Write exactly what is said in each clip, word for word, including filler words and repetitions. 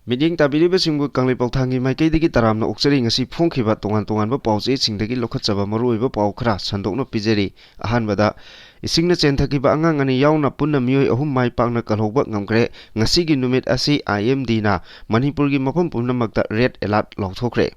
ꯃꯤꯠꯌꯦꯡ ꯇꯥꯕꯤꯔꯤꯕꯁꯤꯡꯕꯨ ꯀꯪꯂꯩꯄꯥꯛꯊꯥꯡꯒꯤ ꯃꯥꯏꯀꯩꯗꯒꯤ ꯇꯔꯥꯝꯅ ꯑꯣꯛꯆꯔꯤ꯫ ꯉꯁꯤ ꯐꯣꯡꯈꯤꯕ ꯇꯣꯉꯥꯟ ꯇꯣꯉꯥꯟꯕ ꯄꯥꯎꯆꯦꯁꯤꯡꯗꯒꯤ ꯂꯧꯈꯠꯆꯕ ꯃꯔꯨꯑꯣꯏꯕ ꯄꯥꯎ ꯈꯔ ꯁꯟꯗꯣꯛꯅ ꯄꯤꯖꯔꯤ꯫ ꯑꯍꯥꯟꯕꯗ, ꯏꯁꯤꯡꯅ ꯆꯦꯟꯊꯈꯤꯕ ꯑꯉꯥꯡ ꯑꯅꯤ ꯌꯥꯎꯅ ꯄꯨꯟꯅ ꯃꯤꯑꯣꯏ ꯑꯍꯨꯝ ꯃꯥꯏ ꯄꯥꯛꯅ ꯀꯜꯍꯧꯕ ꯉꯝꯈ꯭ꯔꯦ꯫ ꯉꯁꯤꯒꯤ ꯅꯨꯃꯤꯠ ꯑꯁꯤ ꯑꯥꯏ ꯑꯦꯝ ꯗꯤꯅ ꯃꯅꯤꯄꯨꯔꯒꯤ ꯃꯐꯝ ꯄꯨꯝꯅꯃꯛꯇ ꯔꯦꯗ ꯑꯦꯂꯥꯔꯠ ꯂꯥꯎꯊꯣꯛꯈ꯭ꯔꯦ꯫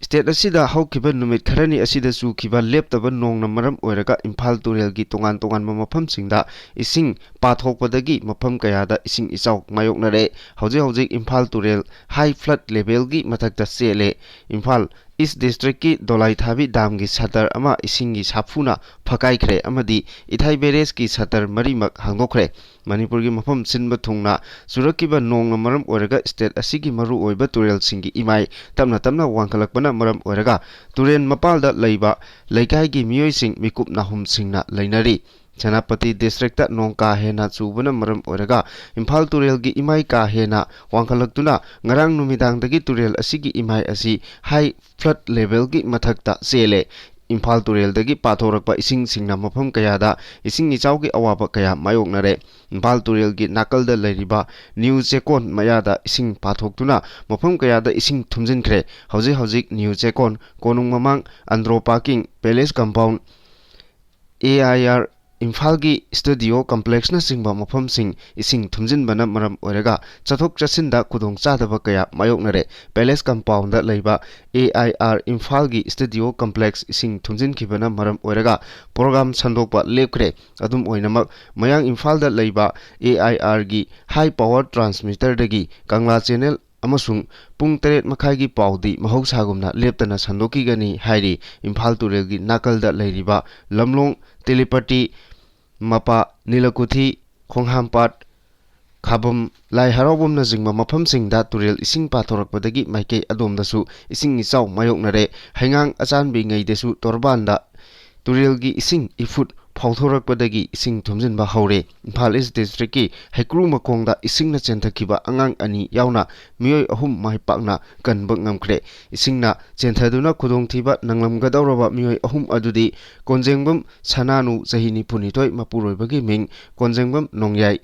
ꯁ꯭ꯇꯦꯠ ꯑꯁꯤꯗ ꯍꯧꯈꯤꯕ ꯅꯨꯃꯤꯠ ꯈꯔꯅꯤ ꯑꯁꯤꯗ ꯆꯨꯈꯤꯕ ꯂꯦꯞꯇꯕ ꯅꯣꯡꯅ ꯃꯔꯝ ꯑꯣꯏꯔꯒ ꯏꯝꯐꯥꯜ ꯇꯨꯔꯦꯜꯒꯤ ꯇꯣꯉꯥꯟ ꯇꯣꯉꯥꯟꯕ ꯃꯐꯝꯁꯤꯡꯗ ꯏꯁꯤꯡ ꯄꯥꯊꯣꯛꯄꯗꯒꯤ ꯃꯐꯝ ꯀꯌꯥꯗ ꯏꯁꯤꯡ ꯏꯆꯥꯎ ꯃꯥꯌꯣꯛꯅꯔꯦ꯫ ꯍꯧꯖꯤꯛ ꯍꯧꯖꯤꯛ ꯏꯝꯐꯥꯜ ꯇꯨꯔꯦꯜ ꯍꯥꯏ ꯐ꯭ꯂꯠ ꯂꯦꯚꯦꯜꯒꯤ ꯃꯊꯛꯇ ꯆꯦꯜꯂꯦ꯫ ꯏꯝꯐꯥꯜ ꯏꯁ ꯗꯤꯁꯇ꯭ꯔꯤꯛꯀꯤ ꯗꯣꯂꯥꯏꯊꯥꯕꯤ ꯗꯥꯝꯒꯤ ꯁꯇꯔ ꯑꯃ ꯏꯁꯤꯡꯒꯤ ꯁꯥꯐꯨꯅ ꯐꯀꯥꯏꯈ꯭ꯔꯦ ꯑꯃꯗꯤ ꯏꯊꯥꯏ ꯕꯦꯔꯦꯖꯀꯤ ꯁꯇꯔ ꯃꯔꯤꯃꯛ ꯍꯥꯡꯗꯣꯛꯈ꯭ꯔꯦ꯫ ꯃꯅꯤꯄꯨꯔꯒꯤ ꯃꯐꯝ ꯁꯤꯟꯕ ꯊꯨꯡꯅ ꯆꯨꯔꯛꯈꯤꯕ ꯅꯣꯡꯅ ꯃꯔꯝ ꯑꯣꯏꯔꯒ ꯁ꯭ꯇꯦꯠ ꯑꯁꯤꯒꯤ ꯃꯔꯨꯑꯣꯏꯕ ꯇꯨꯔꯦꯜꯁꯤꯡꯒꯤ ꯏꯃꯥꯏ ꯇꯞꯅ ꯇꯞꯅ ꯋꯥꯡꯈꯠꯂꯛꯄꯅ ꯃꯔꯝ ꯑꯣꯏꯔꯒ ꯇꯨꯔꯦꯜ ꯃꯄꯥꯜꯗ ꯂꯩꯕ ꯂꯩꯀꯥꯏꯒꯤ ꯃꯤꯑꯣꯏꯁꯤꯡ ꯃꯤꯀꯨꯞ ꯅꯥꯍꯨꯝ ꯁꯤꯡꯅ ꯂꯩꯅꯔꯤ꯫ ꯁꯦꯅꯥꯄꯇꯤ ꯗꯤꯁꯇ꯭ꯔꯤꯛꯇ ꯅꯣꯡ ꯀꯥ ꯍꯦꯟꯅ ꯆꯨꯕꯅ ꯃꯔꯝ ꯑꯣꯏꯔꯒ ꯏꯝꯐꯥꯜ ꯇꯨꯔꯦꯜꯒꯤ ꯏꯃꯥꯏ ꯀꯥ ꯍꯦꯟꯅ ꯋꯥꯡꯈꯠꯂꯛꯇꯨꯅ ꯉꯔꯥꯡ ꯅꯨꯃꯤꯗꯥꯡꯗꯒꯤ ꯇꯨꯔꯦꯜ ꯑꯁꯤꯒꯤ ꯏꯃꯥꯏ ꯑꯁꯤ ꯍꯥꯏ ꯐ꯭ꯂꯠ ꯂꯦꯚꯦꯜꯒꯤ ꯃꯊꯛꯇ ꯆꯦꯜꯂꯦ꯫ ꯏꯝꯐꯥꯜ ꯇꯨꯔꯦꯜꯗꯒꯤ ꯄꯥꯊꯣꯔꯛꯄ ꯏꯁꯤꯡꯁꯤꯡꯅ ꯃꯐꯝ ꯀꯌꯥꯗ ꯏꯁꯤꯡ ꯏꯆꯥꯎꯒꯤ ꯑꯋꯥꯕ ꯀꯌꯥ ꯃꯥꯌꯣꯛꯅꯔꯦ꯫ ꯏꯝꯐꯥꯜ ꯇꯨꯔꯦꯜꯒꯤ ꯅꯥꯀꯜꯗ ꯂꯩꯔꯤꯕ ꯅ꯭ꯌꯨ ꯆꯦꯛꯀꯣꯟ ꯃꯌꯥꯗ ꯏꯁꯤꯡ ꯄꯥꯊꯣꯛꯇꯨꯅ ꯃꯐꯝ ꯀꯌꯥꯗ ꯏꯁꯤꯡ ꯊꯨꯝꯖꯤꯟꯈ꯭ꯔꯦ꯫ ꯍꯧꯖꯤꯛ ꯍꯧꯖꯤꯛ ꯅ꯭ꯌꯨ ꯆꯦꯛꯀꯣꯟ, ꯀꯣꯅꯨꯡ ꯃꯃꯥꯡ, Andro parking, palace compound, A I R ꯏꯝꯐꯥꯜꯒꯤ ꯁ꯭ꯇꯨꯗꯤꯑꯣ ꯀꯝꯄ꯭ꯂꯦꯛꯁꯅꯆꯤꯡꯕ ꯃꯐꯝꯁꯤꯡ ꯏꯁꯤꯡ ꯊꯨꯝꯖꯤꯟꯕꯅ ꯃꯔꯝ ꯑꯣꯏꯔꯒ ꯆꯠꯊꯣꯛ ꯆꯠꯁꯤꯟꯗ ꯈꯨꯗꯣꯡꯆꯥꯗꯕ ꯀꯌꯥ ꯃꯥꯌꯣꯛꯅꯔꯦ꯫ ꯄꯦꯂꯦꯁ ꯀꯝꯄꯥꯎꯟꯗ ꯂꯩꯕ ꯑꯦ ꯑꯥꯏ ꯑꯥꯔ ꯏꯝꯐꯥꯜꯒꯤ ꯁ꯭ꯇꯨꯗꯤꯑꯣ ꯀꯝꯄ꯭ꯂꯦꯛꯁ ꯏꯁꯤꯡ ꯊꯨꯝꯖꯤꯟꯈꯤꯕꯅ ꯃꯔꯝ ꯑꯣꯏꯔꯒ ꯄ꯭ꯔꯣꯒ꯭ꯔꯥꯝ ꯁꯟꯗꯣꯛꯄ ꯂꯦꯞꯈ꯭ꯔꯦ꯫ ꯑꯗꯨꯝ ꯑꯣꯏꯅꯃꯛ, ꯃꯌꯥꯡ ꯏꯝꯐꯥꯜꯗ ꯂꯩꯕ A I ꯑꯥꯔꯒꯤ high power ꯇ꯭ꯔꯥꯟꯁꯃꯤꯇꯔꯗꯒꯤ Kangla channel ꯑꯃꯁꯨꯡ ꯄꯨꯡ ꯇꯔꯦꯠ ꯃꯈꯥꯏꯒꯤ ꯄꯥꯎꯗꯤ ꯃꯍꯧꯁꯥꯒꯨꯝꯅ ꯂꯦꯞꯇꯅ ꯁꯟꯗꯣꯛꯈꯤꯒꯅꯤ ꯍꯥꯏꯔꯤ꯫ ꯏꯝꯐꯥꯜ ꯇꯨꯔꯦꯜꯒꯤ ꯅꯥꯀꯜꯗ ꯂꯩꯔꯤꯕ ꯂꯝꯂꯣꯡ, ꯇꯦꯂꯤꯄꯇꯤ, ꯃꯄꯥ, ꯅꯤꯂꯀꯨꯊꯤ, ꯈꯣꯡꯍꯥꯝꯄꯥꯠ, ꯈꯥꯕꯝ, ꯂꯥꯏ ꯍꯔꯥꯎꯐꯝꯅꯆꯤꯡꯕ ꯃꯐꯝꯁꯤꯡꯗ ꯇꯨꯔꯦꯜ ꯏꯁꯤꯡ ꯄꯥꯊꯣꯔꯛꯄꯗꯒꯤ ꯃꯥꯏꯀꯩ ꯑꯗꯣꯝꯗꯁꯨ ꯏꯁꯤꯡ ꯏꯆꯥꯎ ꯃꯥꯌꯣꯛꯅꯔꯦ꯫ ꯍꯩꯉꯥꯡ ꯑꯆꯥꯟꯕꯤꯉꯩꯗꯁꯨ ꯇꯣꯔꯕꯥꯟꯗ ꯇꯨꯔꯦꯜꯒꯤ ꯏꯁꯤꯡ ꯏꯐꯨꯠ ꯐꯥꯎꯊꯣꯔꯛꯄꯗꯒꯤ ꯏꯁꯤꯡ ꯊꯨꯝꯖꯤꯟꯕ ꯍꯧꯔꯦ꯫ ꯏꯝꯐꯥꯜ ꯏꯁ ꯗꯤꯁꯇ꯭ꯔꯤꯛꯀꯤ ꯍꯩꯀ꯭ꯔꯨ ꯃꯈꯣꯡꯗ ꯏꯁꯤꯡꯅ ꯆꯦꯟꯊꯈꯤꯕ ꯑꯉꯥꯡ ꯑꯅꯤ ꯌꯥꯎꯅ ꯃꯤꯑꯣꯏ ꯑꯍꯨꯝ ꯃꯥꯏ ꯄꯥꯛꯅ ꯀꯟꯕ ꯉꯝꯈ꯭ꯔꯦ꯫ ꯏꯁꯤꯡꯅ ꯆꯦꯟꯊꯗꯨꯅ ꯈꯨꯗꯣꯡꯊꯤꯕ ꯅꯪꯂꯝꯒꯗꯧꯔꯕ ꯃꯤꯑꯣꯏ ꯑꯍꯨꯝ ꯑꯗꯨꯗꯤ ꯀꯣꯟꯖꯦꯡꯕꯝ ꯁꯅꯥꯅꯨ, ꯆꯍꯤ ꯅꯤꯐꯨꯅꯤꯊꯣꯏ, ꯃꯄꯨꯔꯣꯏꯕꯒꯤ ꯃꯤꯡ ꯀꯣꯟꯖꯦꯡꯕꯝ ꯅꯣꯡꯌꯥꯏ,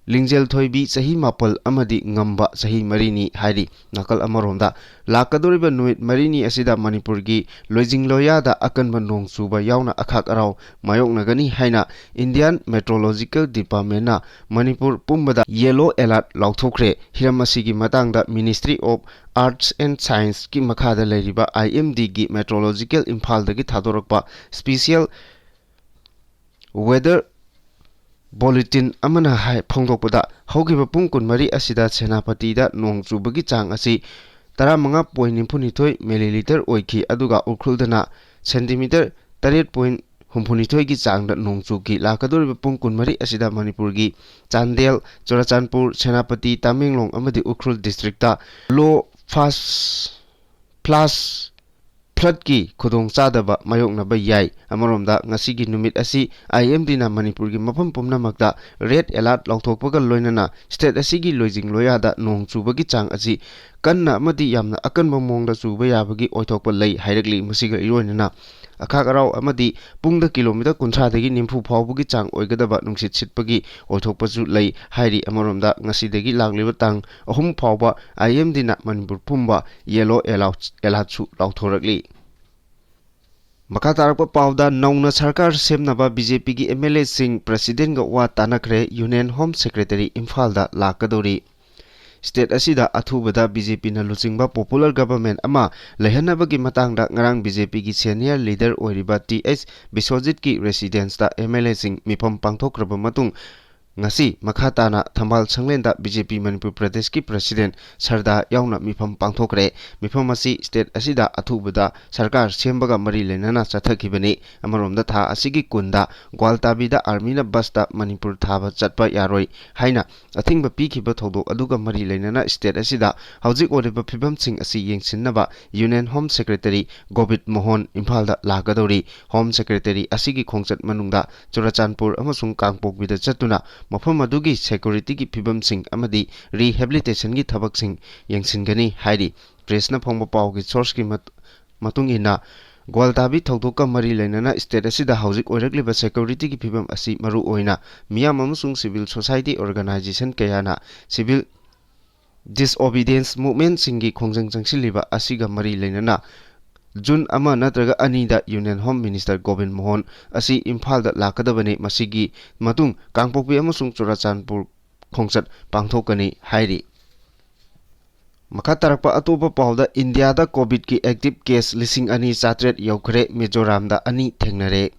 ꯂꯤꯡꯖꯦꯜ ꯊꯣꯏꯕꯤ ꯆꯍꯤ ꯃꯥꯄꯜ ꯑꯃꯗꯤ ꯉꯝꯕ ꯆꯍꯤ ꯃꯔꯤꯅꯤ ꯍꯥꯏꯔꯤ꯫ ꯅꯥꯀꯜ ꯑꯃꯔꯣꯝꯗ, ꯂꯥꯛꯀꯗꯧꯔꯤꯕ ꯅꯨꯃꯤꯠ ꯃꯔꯤꯅꯤ ꯑꯁꯤꯗ ꯃꯅꯤꯄꯨꯔꯒꯤ ꯂꯣꯏꯖꯤꯡ ꯂꯣꯌꯥꯗ ꯑꯀꯟꯕ ꯅꯣꯡ ꯆꯨꯕ ꯌꯥꯎꯅ ꯑꯈꯥꯛ ꯑꯔꯥꯎ ꯃꯥꯌꯣꯛꯅꯒꯅꯤ ꯍꯥꯏꯅ Indian Meteorological Departmentꯅ ꯃꯅꯤꯄꯨꯔ ꯄꯨꯝꯕꯗ yellow alert ꯂꯥꯎꯊꯣꯛꯈ꯭ꯔꯦ꯫ ꯍꯤꯔꯝ ꯑꯁꯤꯒꯤ ꯃꯇꯥꯡꯗ Ministry of Arts and Scienceꯀꯤ ꯃꯈꯥꯗ ꯂꯩꯔꯤꯕ IMDꯒꯤ Meteorological ꯏꯝꯐꯥꯜꯗꯒꯤ ꯊꯥꯗꯣꯔꯛꯄ special weather bulletin ꯑꯃꯅ ꯍꯥꯏ, ꯐꯣꯡꯗꯣꯛꯄꯗ, ꯍꯧꯈꯤꯕ ꯄꯨꯡ ꯀꯨꯟꯃꯔꯤ ꯑꯁꯤꯗ ꯁꯦꯅꯥꯄꯇꯤꯗ ꯅꯣꯡ ꯆꯨꯕꯒꯤ ꯆꯥꯡ ꯑꯁꯤ ꯇꯔꯥꯃꯉꯥ point ꯅꯤꯐꯨꯅꯤꯊꯣꯏ milliliter ꯑꯣꯏꯈꯤ, ꯑꯗꯨꯒ ꯎꯈ꯭ꯔꯨꯜꯗꯅ centimeter ꯇꯔꯦꯠ point ꯍꯨꯝꯐꯨꯅꯤꯊꯣꯏꯒꯤ ꯆꯥꯡꯗ ꯅꯣꯡ ꯆꯨꯈꯤ꯫ ꯂꯥꯛꯀꯗꯧꯔꯤꯕ ꯄꯨꯡ ꯀꯨꯟꯃꯔꯤ ꯑꯁꯤꯗ ꯃꯅꯤꯄꯨꯔꯒꯤ ꯆꯥꯟꯗꯦꯜ, ꯆꯨꯔꯥꯆꯥꯟꯄꯨꯔ, ꯁꯦꯅꯥꯄꯇꯤ, ꯇꯃꯦꯡꯂꯣꯡ ꯑꯃꯗꯤ ꯎꯈ꯭ꯔꯨꯜ districtꯇ low flash flash floodꯀꯤ ꯈꯨꯗꯣꯡꯆꯥꯗꯕ ꯃꯥꯌꯣꯛꯅꯕ ꯌꯥꯏ꯫ ꯑꯃꯔꯣꯝꯗ, ꯉꯁꯤꯒꯤ ꯅꯨꯃꯤꯠ ꯑꯁꯤ IMDꯅ ꯃꯅꯤꯄꯨꯔꯒꯤ ꯃꯐꯝ ꯄꯨꯝꯅꯃꯛꯇ red alert ꯂꯥꯎꯊꯣꯛꯄꯒ ꯂꯣꯏꯅꯅ state ꯑꯁꯤꯒꯤ ꯂꯣꯏꯖꯤꯡ ꯂꯣꯌꯥꯗ ꯅꯣꯡ ꯆꯨꯕꯒꯤ ꯆꯥꯡ ꯑꯁꯤ ꯀꯟꯅ ꯑꯃꯗꯤ ꯌꯥꯝꯅ ꯑꯀꯟꯕ ꯃꯑꯣꯡꯗ ꯆꯨꯕ ꯌꯥꯕꯒꯤ ꯑꯣꯏꯊꯣꯛꯄ ꯂꯩ ꯍꯥꯏꯔꯛꯂꯤ꯫ ꯃꯁꯤꯒ ꯏꯔꯣꯏꯅꯅ ꯑꯈꯥꯛ ꯑꯔꯥꯎ ꯑꯃꯗꯤ ꯄꯨꯡꯗ kilometre ꯀꯨꯟꯊ꯭ꯔꯥꯗꯒꯤ ꯅꯤꯐꯨ ꯐꯥꯎꯕꯒꯤ ꯆꯥꯡ ꯑꯣꯏꯒꯗꯕ ꯅꯨꯡꯁꯤꯠ ꯁꯤꯠꯄꯒꯤ ꯑꯣꯏꯊꯣꯛꯄꯁꯨ ꯂꯩ ꯍꯥꯏꯔꯤ꯫ ꯑꯃꯔꯣꯝꯗ, ꯉꯁꯤꯗꯒꯤ ꯂꯥꯛꯂꯤꯕ ꯇꯥꯡ ꯑꯍꯨꯝ ꯐꯥꯎꯕ IMDꯅ ꯃꯅꯤꯄꯨꯔ ꯄꯨꯝꯕ yellow alert, alertꯁꯨ ꯂꯥꯎꯊꯣꯔꯛꯂꯤ꯫ ꯃꯈꯥ ꯇꯥꯔꯛꯄ ꯄꯥꯎꯗ, ꯅꯧꯅ ꯁꯔꯀꯥꯔ ꯁꯦꯝꯅꯕ BJPꯒꯤ MLAꯁꯤꯡ presidentꯒ ꯋꯥ ꯇꯥꯅꯈ꯭ꯔꯦ, Union Home Secretary ꯏꯝꯐꯥꯜꯗ ꯂꯥꯛꯀꯗꯧꯔꯤ꯫ State ꯑꯁꯤꯗ ꯑꯊꯨꯕꯗ BJPꯅ ꯂꯨꯆꯤꯡꯕ popular government ꯑꯃ ꯂꯩꯍꯟꯅꯕꯒꯤ ꯃꯇꯥꯡꯗ ꯉꯔꯥꯡ BJPꯒꯤ senior leader ꯑꯣꯏꯔꯤꯕ Th ꯕꯤꯁ꯭ꯋꯖꯤꯠꯀꯤ residenceꯇ MLAꯁꯤꯡ ꯃꯤꯐꯝ ꯄꯥꯡꯊꯣꯛꯈ꯭ꯔꯕ ꯃꯇꯨꯡ, ꯉꯁꯤ ꯃꯈꯥ ꯇꯥꯅ ꯊꯝꯕꯥꯜ ꯁꯪꯂꯦꯟꯗ BJP ꯃꯅꯤꯄꯨꯔ ꯄ꯭ꯔꯗꯦꯁꯀꯤ president ꯁꯔꯗꯥ ꯌꯥꯎꯅ ꯃꯤꯐꯝ ꯄꯥꯡꯊꯣꯛꯈ꯭ꯔꯦ꯫ ꯃꯤꯐꯝ ꯑꯁꯤ state ꯑꯁꯤꯗ ꯑꯊꯨꯕꯗ ꯁꯔꯀꯥꯔ ꯁꯦꯝꯕꯒ ꯃꯔꯤ ꯂꯩꯅꯅ ꯆꯠꯊꯈꯤꯕꯅꯤ꯫ ꯑꯃꯔꯣꯝꯗ, ꯊꯥ ꯑꯁꯤꯒꯤ ꯀꯨꯟꯗ ꯒ꯭ꯋꯥꯜꯇꯥꯕꯤꯗ armyꯅ busꯇ ꯃꯅꯤꯄꯨꯔ ꯊꯥꯕ ꯆꯠꯄ ꯌꯥꯔꯣꯏ ꯍꯥꯏꯅ ꯑꯊꯤꯡꯕ ꯄꯤꯈꯤꯕ ꯊꯧꯗꯣꯛ ꯑꯗꯨꯒ ꯃꯔꯤ ꯂꯩꯅꯅ state ꯑꯁꯤꯗ ꯍꯧꯖꯤꯛ ꯑꯣꯏꯔꯤꯕ ꯐꯤꯕꯝꯁꯤꯡ ꯑꯁꯤ ꯌꯦꯡꯁꯤꯟꯅꯕ Union Home Secretary Govinda Mohan ꯏꯝꯐꯥꯜꯗ ꯂꯥꯛꯀꯗꯧꯔꯤ꯫ Home Secretary ꯑꯁꯤꯒꯤ ꯈꯣꯡꯆꯠ ꯃꯅꯨꯡꯗ ꯆꯨꯔꯥꯆꯥꯟꯄꯨꯔ ꯑꯃꯁꯨꯡ ꯀꯥꯡꯄꯣꯛꯄꯤꯗ ꯆꯠꯇꯨꯅ ꯃꯐꯝ ꯑꯗꯨꯒꯤ securityꯒꯤ ꯐꯤꯕꯝꯁꯤꯡ ꯑꯃꯗꯤ rehabilitationꯒꯤ ꯊꯕꯛꯁꯤꯡ ꯌꯦꯡꯁꯤꯟꯒꯅꯤ ꯍꯥꯏꯔꯤ꯫ Pressꯅ ꯐꯣꯡꯕ ꯄꯥꯎꯒꯤ sourceꯀꯤ ꯃꯠ-, ꯃꯇꯨꯡ ꯏꯟꯅ, ꯒ꯭ꯋꯥꯜꯇꯥꯕꯤ ꯊꯧꯗꯣꯛꯀ ꯃꯔꯤ ꯂꯩꯅꯅ state ꯑꯁꯤꯗ ꯍꯧꯖꯤꯛ ꯑꯣꯏꯔꯛꯂꯤꯕ securityꯒꯤ ꯐꯤꯕꯝ ꯑꯁꯤ ꯃꯔꯨ ꯑꯣꯏꯅ ꯃꯤꯌꯥꯝ ꯑꯃꯁꯨꯡ civil society organization ꯀꯌꯥꯅ civil disobedience movementꯁꯤꯡꯒꯤ ꯈꯣꯡꯖꯪ ꯆꯪꯁꯤꯜꯂꯤꯕ ꯑꯁꯤꯒ ꯃꯔꯤ ꯂꯩꯅꯅ June ꯑꯃ ꯅꯠꯇ꯭ꯔꯒ ꯑꯅꯤꯗ Union Home Minister Gobin Mohan ꯑꯁꯤ ꯏꯝꯐꯥꯜꯗ ꯂꯥꯛꯀꯗꯕꯅꯤ꯫ ꯃꯁꯤꯒꯤ ꯃꯇꯨꯡ ꯀꯥꯡꯄꯣꯛꯄꯤ ꯑꯃꯁꯨꯡ ꯆꯨꯔꯥꯆꯥꯟꯄꯨꯔ ꯈꯣꯡꯆꯠ ꯄꯥꯡꯊꯣꯛꯀꯅꯤ ꯍꯥꯏꯔꯤ꯫ ꯃꯈꯥ ꯇꯥꯔꯛꯄ ꯑꯇꯣꯞꯄ ꯄꯥꯎꯗ, ꯏꯟꯗꯤꯌꯥꯗ COVIDꯀꯤ active case ꯂꯤꯁꯤꯡ ꯑꯅꯤ ꯆꯥꯇꯔꯦꯠ ꯌꯧꯈ꯭ꯔꯦ, ꯃꯤꯖꯣꯔꯥꯝꯗ ꯑꯅꯤ ꯊꯦꯡꯅꯔꯦ꯫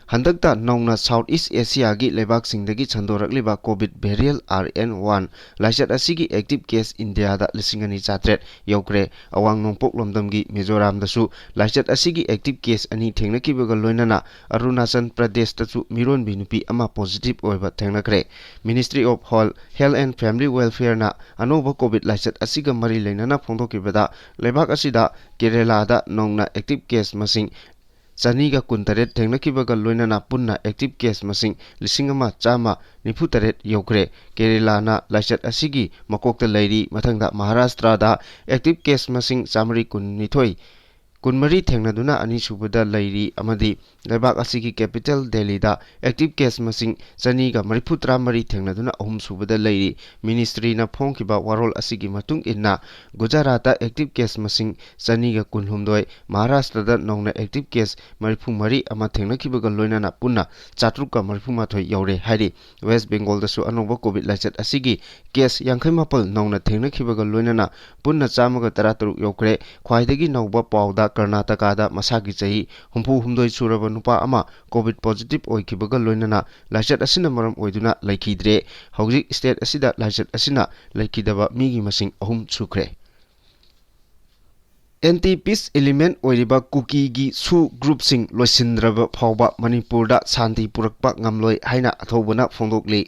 ꯍꯟꯗꯛꯇ ꯅꯧꯅ South East Asiaꯒꯤ ꯂꯩꯕꯥꯛꯁꯤꯡꯗꯒꯤ ꯁꯟꯗꯣꯔꯛꯂꯤꯕ COVID variant R N one ꯂꯥꯏꯆꯠ ꯑꯁꯤꯒꯤ active case ꯏꯟꯗꯤꯌꯥꯗ ꯂꯤꯁꯤꯡ ꯑꯅꯤ ꯆꯥꯇꯔꯦꯠ ꯌꯧꯈ꯭ꯔꯦ꯫ ꯑꯋꯥꯡ ꯅꯣꯡꯄꯣꯛ ꯂꯝꯗꯝꯒꯤ ꯃꯤꯖꯣꯔꯥꯝꯗꯁꯨ ꯂꯥꯏꯆꯠ ꯑꯁꯤꯒꯤ active case ꯑꯅꯤ ꯊꯦꯡꯅꯈꯤꯕꯒ ꯂꯣꯏꯅꯅ ꯑꯔꯨꯅꯥꯆꯜ ꯄ꯭ꯔꯗꯦꯁꯇꯁꯨ ꯃꯤꯔꯣꯟꯕꯤ ꯅꯨꯄꯤ ꯑꯃ positive ꯑꯣꯏꯕ ꯊꯦꯡꯅꯈ꯭ꯔꯦ꯫ Ministry of Health, Health and Family Welfareꯅ ꯑꯅꯧꯕ COVID ꯂꯥꯏꯆꯠ ꯑꯁꯤꯒ ꯃꯔꯤ ꯂꯩꯅꯅ ꯐꯣꯡꯗꯣꯛꯈꯤꯕꯗ, ꯂꯩꯕꯥꯛ ꯑꯁꯤꯗ ꯀꯦꯔꯦꯂꯥꯗ ꯅꯧꯅ active case ꯃꯁꯤꯡ ꯆꯅꯤꯒ ꯀꯨꯟꯇꯔꯦꯠ ꯊꯦꯡꯅꯈꯤꯕꯒ ꯂꯣꯏꯅꯅ ꯄꯨꯟꯅ active case ꯃꯁꯤꯡ ꯂꯤꯁꯤꯡ ꯑꯃ ꯆꯥꯝꯃ ꯅꯤꯐꯨ ꯇꯔꯦꯠ ꯌꯧꯈ꯭ꯔꯦ꯫ ꯀꯦꯔꯦꯂꯥꯅ ꯂꯥꯏꯆꯠ ꯑꯁꯤꯒꯤ ꯃꯀꯣꯛꯇ ꯂꯩꯔꯤ꯫ ꯃꯊꯪꯗ ꯃꯍꯥꯔꯥꯁꯇ꯭ꯔꯗ active case ꯃꯁꯤꯡ ꯆꯥꯃꯔꯤ ꯀꯨꯟꯅꯤꯊꯣꯏ, ꯀꯨꯟꯃꯔꯤ ꯊꯦꯡꯅꯗꯨꯅ ꯑꯅꯤꯁꯨꯕꯗ ꯂꯩꯔꯤ ꯑꯃꯗꯤ ꯂꯩꯕꯥꯛ ꯑꯁꯤꯒꯤ capital ꯗꯦꯜꯂꯤꯗ active case ꯃꯁꯤꯡ ꯆꯅꯤꯒ ꯃꯔꯤꯐꯨ ꯇꯔꯥꯃꯔꯤ ꯊꯦꯡꯅꯗꯨꯅ ꯑꯍꯨꯝꯁꯨꯕꯗ ꯂꯩꯔꯤ꯫ Ministryꯅ ꯐꯣꯡꯈꯤꯕ ꯋꯥꯔꯣꯜ ꯑꯁꯤꯒꯤ ꯃꯇꯨꯡ ꯏꯟꯅ, ꯒꯨꯖꯔꯥꯠꯇ active case ꯃꯁꯤꯡ ꯆꯅꯤꯒ ꯀꯨꯟꯍꯨꯝꯗꯣꯏ, ꯃꯍꯥꯔꯥꯁꯇ꯭ꯔꯗ ꯅꯧꯅ active case ꯃꯔꯤꯐꯨ ꯃꯔꯤ ꯑꯃ ꯊꯦꯡꯅꯈꯤꯕꯒ ꯂꯣꯏꯅꯅ ꯄꯨꯟꯅ ꯆꯥꯇ꯭ꯔꯨꯛꯀ ꯃꯔꯤꯐꯨ ꯃꯥꯊꯣꯏ ꯌꯧꯔꯦ ꯍꯥꯏꯔꯤ꯫ West Bengalꯗꯁꯨ ꯑꯅꯧꯕ COVID ꯂꯥꯏꯆꯠ ꯑꯁꯤꯒꯤ case ꯌꯥꯡꯈꯩ ꯃꯥꯄꯜ ꯅꯧꯅ ꯊꯦꯡꯅꯈꯤꯕꯒ ꯂꯣꯏꯅꯅ ꯄꯨꯟꯅ ꯆꯥꯝꯃꯒ ꯇꯔꯥꯇꯔꯨꯛ ꯌꯧꯈ꯭ꯔꯦ꯫ ꯈ꯭ꯋꯥꯏꯗꯒꯤ ꯅꯧꯕ ꯄꯥꯎꯗ, ꯀꯔꯅꯥꯇꯀꯥꯗ ꯃꯁꯥꯒꯤ ꯆꯍꯤ ꯍꯨꯝꯐꯨ ꯍꯨꯝꯗꯣꯏ ꯁꯨꯔꯕ ꯅꯨꯄꯥ ꯑꯃ COVID positive ꯑꯣꯏꯈꯤꯕꯒ ꯂꯣꯏꯅꯅ ꯂꯥꯏꯆꯠ ꯑꯁꯤꯅ ꯃꯔꯝ ꯑꯣꯏꯗꯨꯅ ꯂꯩꯈꯤꯗ꯭ꯔꯦ꯫ ꯍꯧꯖꯤꯛ state ꯑꯁꯤꯗ ꯂꯥꯏꯆꯠ ꯑꯁꯤꯅ ꯂꯩꯈꯤꯗꯕ ꯃꯤꯒꯤ ꯃꯁꯤꯡ ꯑꯍꯨꯝ ꯁꯨꯈ꯭ꯔꯦ꯫ Anti peace element ꯑꯣꯏꯔꯤꯕ ꯀꯨꯀꯤꯒꯤ ꯁꯨ groupꯁꯤꯡ ꯂꯣꯏꯁꯤꯟꯗ꯭ꯔꯕ ꯐꯥꯎꯕ ꯃꯅꯤꯄꯨꯔꯗ ꯁꯥꯟꯇꯤ ꯄꯨꯔꯛꯄ ꯉꯝꯂꯣꯏ ꯍꯥꯏꯅ ꯑꯊꯧꯕꯅ ꯐꯣꯡꯗꯣꯛꯂꯤ꯫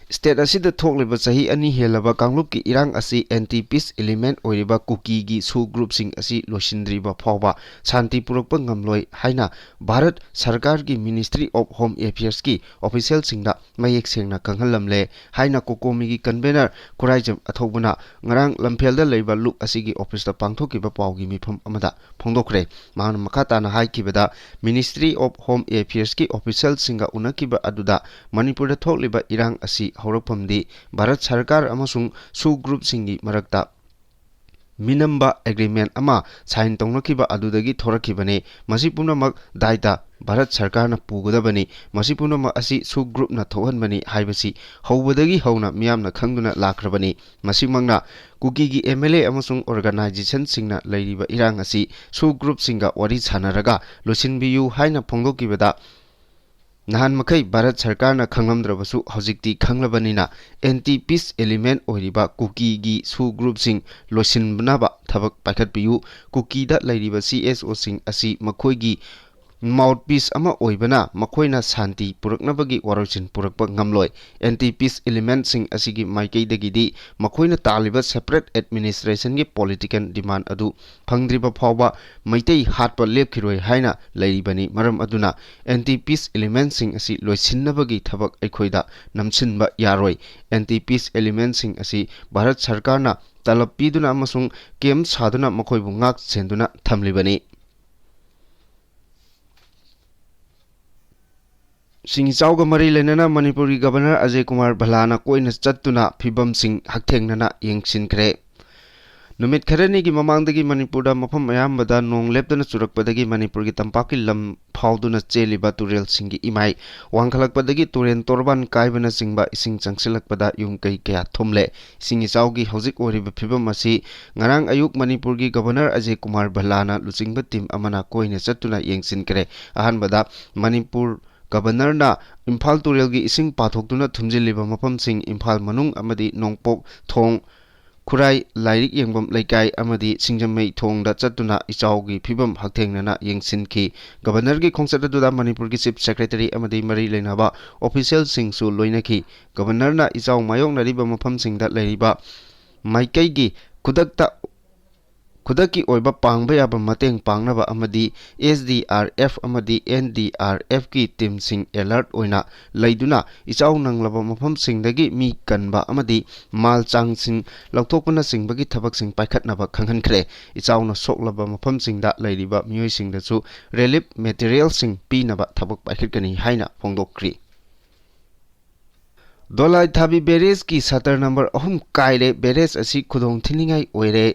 State ꯑꯁꯤꯗ ꯊꯣꯛꯂꯤꯕ ꯆꯍꯤ ꯑꯅꯤ ꯍꯦꯜꯂꯕ ꯀꯥꯡꯂꯨꯞꯀꯤ ꯏꯔꯥꯡ ꯑꯁꯤ anti peace element ꯑꯣꯏꯔꯤꯕ ꯀꯨꯀꯤꯒꯤ SoO groupꯁꯤꯡ ꯑꯁꯤ ꯂꯣꯏꯁꯤꯟꯗ꯭ꯔꯤꯕ ꯐꯥꯎꯕ ꯁꯥꯟꯇꯤ ꯄꯨꯔꯛꯄ ꯉꯝꯂꯣꯏ ꯍꯥꯏꯅ ꯚꯥꯔꯠ ꯁꯔꯀꯥꯔꯒꯤ Ministry of Home Affairsꯀꯤ officialꯁꯤꯡꯗ ꯃꯌꯦꯛ ꯁꯦꯡꯅ ꯈꯪꯍꯜꯂꯝꯂꯦ ꯍꯥꯏꯅ COCOMIꯒꯤ convener ꯈꯨꯔꯥꯏꯖꯝ ꯑꯊꯧꯕꯅ ꯉꯔꯥꯡ ꯂꯝꯐꯦꯜꯗ ꯂꯩꯕ ꯂꯨꯞ ꯑꯁꯤꯒꯤ officeꯇ ꯄꯥꯡꯊꯣꯛꯈꯤꯕ ꯄꯥꯎꯒꯤ ꯃꯤꯐꯝ ꯑꯃꯗ ꯐꯣꯡꯗꯣꯛꯈ꯭ꯔꯦ꯫ ꯃꯍꯥꯛꯅ ꯃꯈꯥ ꯇꯥꯅ ꯍꯥꯏꯈꯤꯕꯗ, Ministry of Home Affairsꯀꯤ officialꯁꯤꯡꯒ ꯎꯅꯈꯤꯕ ꯑꯗꯨꯗ ꯃꯅꯤꯄꯨꯔꯗ ꯊꯣꯛꯂꯤꯕ ꯏꯔꯥꯡ ꯑꯁꯤ ꯍꯧꯔꯛꯐꯝꯗꯤ ꯚꯥꯔꯠ ꯁꯔꯀꯥꯔ ꯑꯃꯁꯨꯡ SoO groupꯁꯤꯡꯒꯤ ꯃꯔꯛꯇ ꯃꯤꯅꯝꯕ agreement ꯑꯃ sign ꯇꯧꯅꯈꯤꯕ ꯑꯗꯨꯗꯒꯤ ꯊꯣꯔꯛꯈꯤꯕꯅꯤ꯫ ꯃꯁꯤ ꯄꯨꯝꯅꯃꯛ ꯗꯥꯏꯇ ꯚꯥꯔꯠ ꯁꯔꯀꯥꯔꯅ ꯄꯨꯒꯗꯕꯅꯤ꯫ ꯃꯁꯤ ꯄꯨꯝꯅꯃꯛ ꯑꯁꯤ SoO groupꯅ ꯊꯣꯛꯍꯟꯕꯅꯤ ꯍꯥꯏꯕꯁꯤ ꯍꯧꯕꯗꯒꯤ ꯍꯧꯅ ꯃꯤꯌꯥꯝꯅ ꯈꯪꯗꯨꯅ ꯂꯥꯛꯈ꯭ꯔꯕꯅꯤ꯫ ꯃꯁꯤꯃꯛꯅ ꯀꯨꯀꯤꯒꯤ MLA ꯑꯃꯁꯨꯡ organizationꯁꯤꯡꯅ ꯂꯩꯔꯤꯕ ꯏꯔꯥꯡ ꯑꯁꯤ SoO groupꯁꯤꯡꯒ ꯋꯥꯔꯤ ꯁꯥꯟꯅꯔꯒ ꯂꯣꯏꯁꯤꯟꯕꯤꯌꯨ ꯍꯥꯏꯅ ꯐꯣꯡꯗꯣꯛꯈꯤꯕꯗ, ꯅꯍꯥꯟ ꯃꯈꯩ ꯚꯥꯔꯠ ꯁꯔꯀꯥꯔꯅ ꯈꯪꯂꯝꯗ꯭ꯔꯕꯁꯨ ꯍꯧꯖꯤꯛꯇꯤ ꯈꯪꯂꯕꯅꯤꯅ, anti peace element ꯑꯣꯏꯔꯤꯕ ꯀꯨꯀꯤꯒꯤ SoO groupꯁꯤꯡ ꯂꯣꯏꯁꯤꯟꯅꯕ ꯊꯕꯛ ꯄꯥꯏꯈꯠꯄꯤꯌꯨ꯫ ꯀꯨꯀꯤꯗ ꯂꯩꯔꯤꯕ CSOꯁꯤꯡ ꯑꯁꯤ ꯃꯈꯣꯏꯒꯤ mouthpiece ꯑꯃ ꯑꯣꯏꯕꯅ ꯃꯈꯣꯏꯅ ꯁꯥꯟꯇꯤ ꯄꯨꯔꯛꯅꯕꯒꯤ ꯋꯥꯔꯣꯏꯁꯤꯟ ꯄꯨꯔꯛꯄ ꯉꯝꯂꯣꯏ꯫ Anti peace elementꯁꯤꯡ ꯑꯁꯤꯒꯤ ꯃꯥꯏꯀꯩꯗꯒꯤꯗꯤ ꯃꯈꯣꯏꯅ ꯇꯥꯜꯂꯤꯕ separate administrationꯒꯤ political demand ꯑꯗꯨ ꯐꯪꯗ꯭ꯔꯤꯕ ꯐꯥꯎꯕ ꯃꯩꯇꯩ ꯍꯥꯠꯄ ꯂꯦꯞꯈꯤꯔꯣꯏ ꯍꯥꯏꯅ ꯂꯩꯔꯤꯕꯅꯤ꯫ ꯃꯔꯝ ꯑꯗꯨꯅ anti peace elementꯁꯤꯡ ꯑꯁꯤ ꯂꯣꯏꯁꯤꯟꯅꯕꯒꯤ ꯊꯕꯛ ꯑꯩꯈꯣꯏꯗ ꯅꯝꯁꯤꯟꯕ ꯌꯥꯔꯣꯏ꯫ Anti peace elementꯁꯤꯡ ꯑꯁꯤ ꯚꯥꯔꯠ ꯁꯔꯀꯥꯔꯅ ꯇꯂꯕ ꯄꯤꯗꯨꯅ ꯑꯃꯁꯨꯡ camp ꯁꯥꯗꯨꯅ ꯃꯈꯣꯏꯕꯨ ꯉꯥꯛ ꯁꯦꯟꯗꯨꯅ ꯊꯝꯂꯤꯕꯅꯤ꯫ ꯏꯁꯤꯡ ꯏꯆꯥꯎꯒ ꯃꯔꯤ ꯂꯩꯅꯅ ꯃꯅꯤꯄꯨꯔꯒꯤ Governor ꯑꯖꯌ ꯀꯨꯃꯥꯔ ꯚꯜꯂꯥꯅ ꯀꯣꯏꯅ ꯆꯠꯇꯨꯅ ꯐꯤꯕꯝꯁꯤꯡ ꯍꯛꯊꯦꯡꯅꯅ ꯌꯦꯡꯁꯤꯟꯈ꯭ꯔꯦ꯫ ꯅꯨꯃꯤꯠ ꯈꯔꯅꯤꯒꯤ ꯃꯃꯥꯡꯗꯒꯤ ꯃꯅꯤꯄꯨꯔꯗ ꯃꯐꯝ ꯑꯌꯥꯝꯕꯗ ꯅꯣꯡ ꯂꯦꯞꯇꯅ ꯆꯨꯔꯛꯄꯗꯒꯤ ꯃꯅꯤꯄꯨꯔꯒꯤ ꯇꯝꯄꯥꯛꯀꯤ ꯂꯝ ꯐꯥꯎꯗꯨꯅ ꯆꯦꯜꯂꯤꯕ ꯇꯨꯔꯦꯜꯁꯤꯡꯒꯤ ꯏꯃꯥꯏ ꯋꯥꯡꯈꯠꯂꯛꯄꯗꯒꯤ ꯇꯨꯔꯦꯜ ꯇꯣꯔꯕꯥꯟ ꯀꯥꯏꯕꯅꯆꯤꯡꯕ ꯏꯁꯤꯡ ꯆꯪꯁꯤꯜꯂꯛꯄꯗ ꯌꯨꯝ ꯀꯩ ꯀꯌꯥ ꯊꯨꯝꯂꯦ꯫ ꯏꯁꯤꯡ ꯏꯆꯥꯎꯒꯤ ꯍꯧꯖꯤꯛ ꯑꯣꯏꯔꯤꯕ ꯐꯤꯕꯝ ꯑꯁꯤ ꯉꯔꯥꯡ ꯑꯌꯨꯛ ꯃꯅꯤꯄꯨꯔꯒꯤ Governor ꯑꯖꯌ ꯀꯨꯃꯥꯔ ꯚꯜꯂꯥꯅ ꯂꯨꯆꯤꯡꯕ team ꯑꯃꯅ ꯀꯣꯏꯅ ꯆꯠꯇꯨꯅ ꯌꯦꯡꯁꯤꯟꯈ꯭ꯔꯦ꯫ ꯑꯍꯥꯟꯕꯗ ꯃꯅꯤꯄꯨꯔ Governorꯅ ꯏꯝꯐꯥꯜ ꯇꯨꯔꯦꯜꯒꯤ ꯏꯁꯤꯡ ꯄꯥꯊꯣꯛꯇꯨꯅ ꯊꯨꯝꯖꯤꯜꯂꯤꯕ ꯃꯐꯝꯁꯤꯡ ꯏꯝꯐꯥꯜ ꯃꯅꯨꯡ ꯑꯃꯗꯤ ꯅꯣꯡꯄꯣꯛ ꯊꯣꯡ ꯈꯨꯔꯥꯏ ꯂꯥꯏꯔꯤꯛ ꯌꯦꯡꯐꯝ ꯂꯩꯀꯥꯏ ꯑꯃꯗꯤ ꯁꯤꯡꯖꯃꯩ ꯊꯣꯡꯗ ꯆꯠꯇꯨꯅ ꯏꯆꯥꯎꯒꯤ ꯐꯤꯕꯝ ꯍꯛꯊꯦꯡꯅꯅ ꯌꯦꯡꯁꯤꯟꯈꯤ꯫ ꯒꯕꯔꯅꯔꯒꯤ ꯈꯣꯡꯆꯠ ꯑꯗꯨꯗ ꯃꯅꯤꯄꯨꯔꯒꯤ ꯆꯤꯐ ꯁꯦꯀ꯭ꯔꯦꯇꯔꯤ ꯑꯃꯗꯤ ꯃꯔꯤ ꯂꯩꯅꯕ ꯑꯣꯐꯤꯁꯤꯌꯦꯜꯁꯤꯡꯁꯨ ꯂꯣꯏꯅꯈꯤ꯫ ꯒꯕꯔꯅꯔꯅ ꯏꯆꯥꯎ ꯃꯥꯌꯣꯛꯅꯔꯤꯕ ꯃꯐꯝꯁꯤꯡꯗ ꯂꯩꯔꯤꯕ ꯃꯥꯏꯀꯩꯒꯤ ꯈꯨꯗꯛꯇ, ꯈꯨꯗꯛꯀꯤ ꯑꯣꯏꯕ ꯄꯥꯡꯕ ꯌꯥꯕ ꯃꯇꯦꯡ ꯄꯥꯡꯅꯕ ꯑꯃꯗꯤ ꯑꯦꯁ ꯗꯤ ꯑꯥꯔ ꯑꯦꯐ ꯑꯃꯗꯤ ꯑꯦꯟ ꯗꯤ ꯑꯥꯔ ꯑꯦꯐꯀꯤ ꯇꯤꯝꯁꯤꯡ ꯑꯦꯂꯔꯠ ꯑꯣꯏꯅ ꯂꯩꯗꯨꯅ ꯏꯆꯥꯎ ꯅꯪꯂꯕ ꯃꯐꯝꯁꯤꯡꯗꯒꯤ ꯃꯤ ꯀꯟꯕ ꯑꯃꯗꯤ ꯃꯥꯜ ꯆꯥꯡꯁꯤꯡ ꯂꯧꯊꯣꯛꯄꯅꯆꯤꯡꯕꯒꯤ ꯊꯕꯛꯁꯤꯡ ꯄꯥꯏꯈꯠꯅꯕ ꯈꯪꯍꯟꯈ꯭ꯔꯦ꯫ ꯏꯆꯥꯎꯅ ꯁꯣꯛꯂꯕ ꯃꯐꯝꯁꯤꯡꯗ ꯂꯩꯔꯤꯕ ꯃꯤꯑꯣꯏꯁꯤꯡꯗꯁꯨ ꯔꯤꯂꯤꯐ ꯃꯦꯇꯔꯤꯌꯦꯜꯁꯤꯡ ꯄꯤꯅꯕ ꯊꯕꯛ ꯄꯥꯏꯈꯠꯀꯅꯤ ꯍꯥꯏꯅ ꯐꯣꯡꯗꯣꯛꯈ꯭ꯔꯤ꯫ ꯗꯣꯂꯥꯏ ꯊꯥꯕꯤ ꯕꯦꯔꯦꯖꯀꯤ ꯁꯇꯔ ꯅꯝꯕꯔ ꯑꯍꯨꯝ ꯀꯥꯏꯔꯦ꯫ ꯕꯦꯔꯦꯖ ꯑꯁꯤ ꯈꯨꯗꯣꯡ ꯊꯤꯅꯤꯡꯉꯥꯏ ꯑꯣꯏꯔꯦ꯫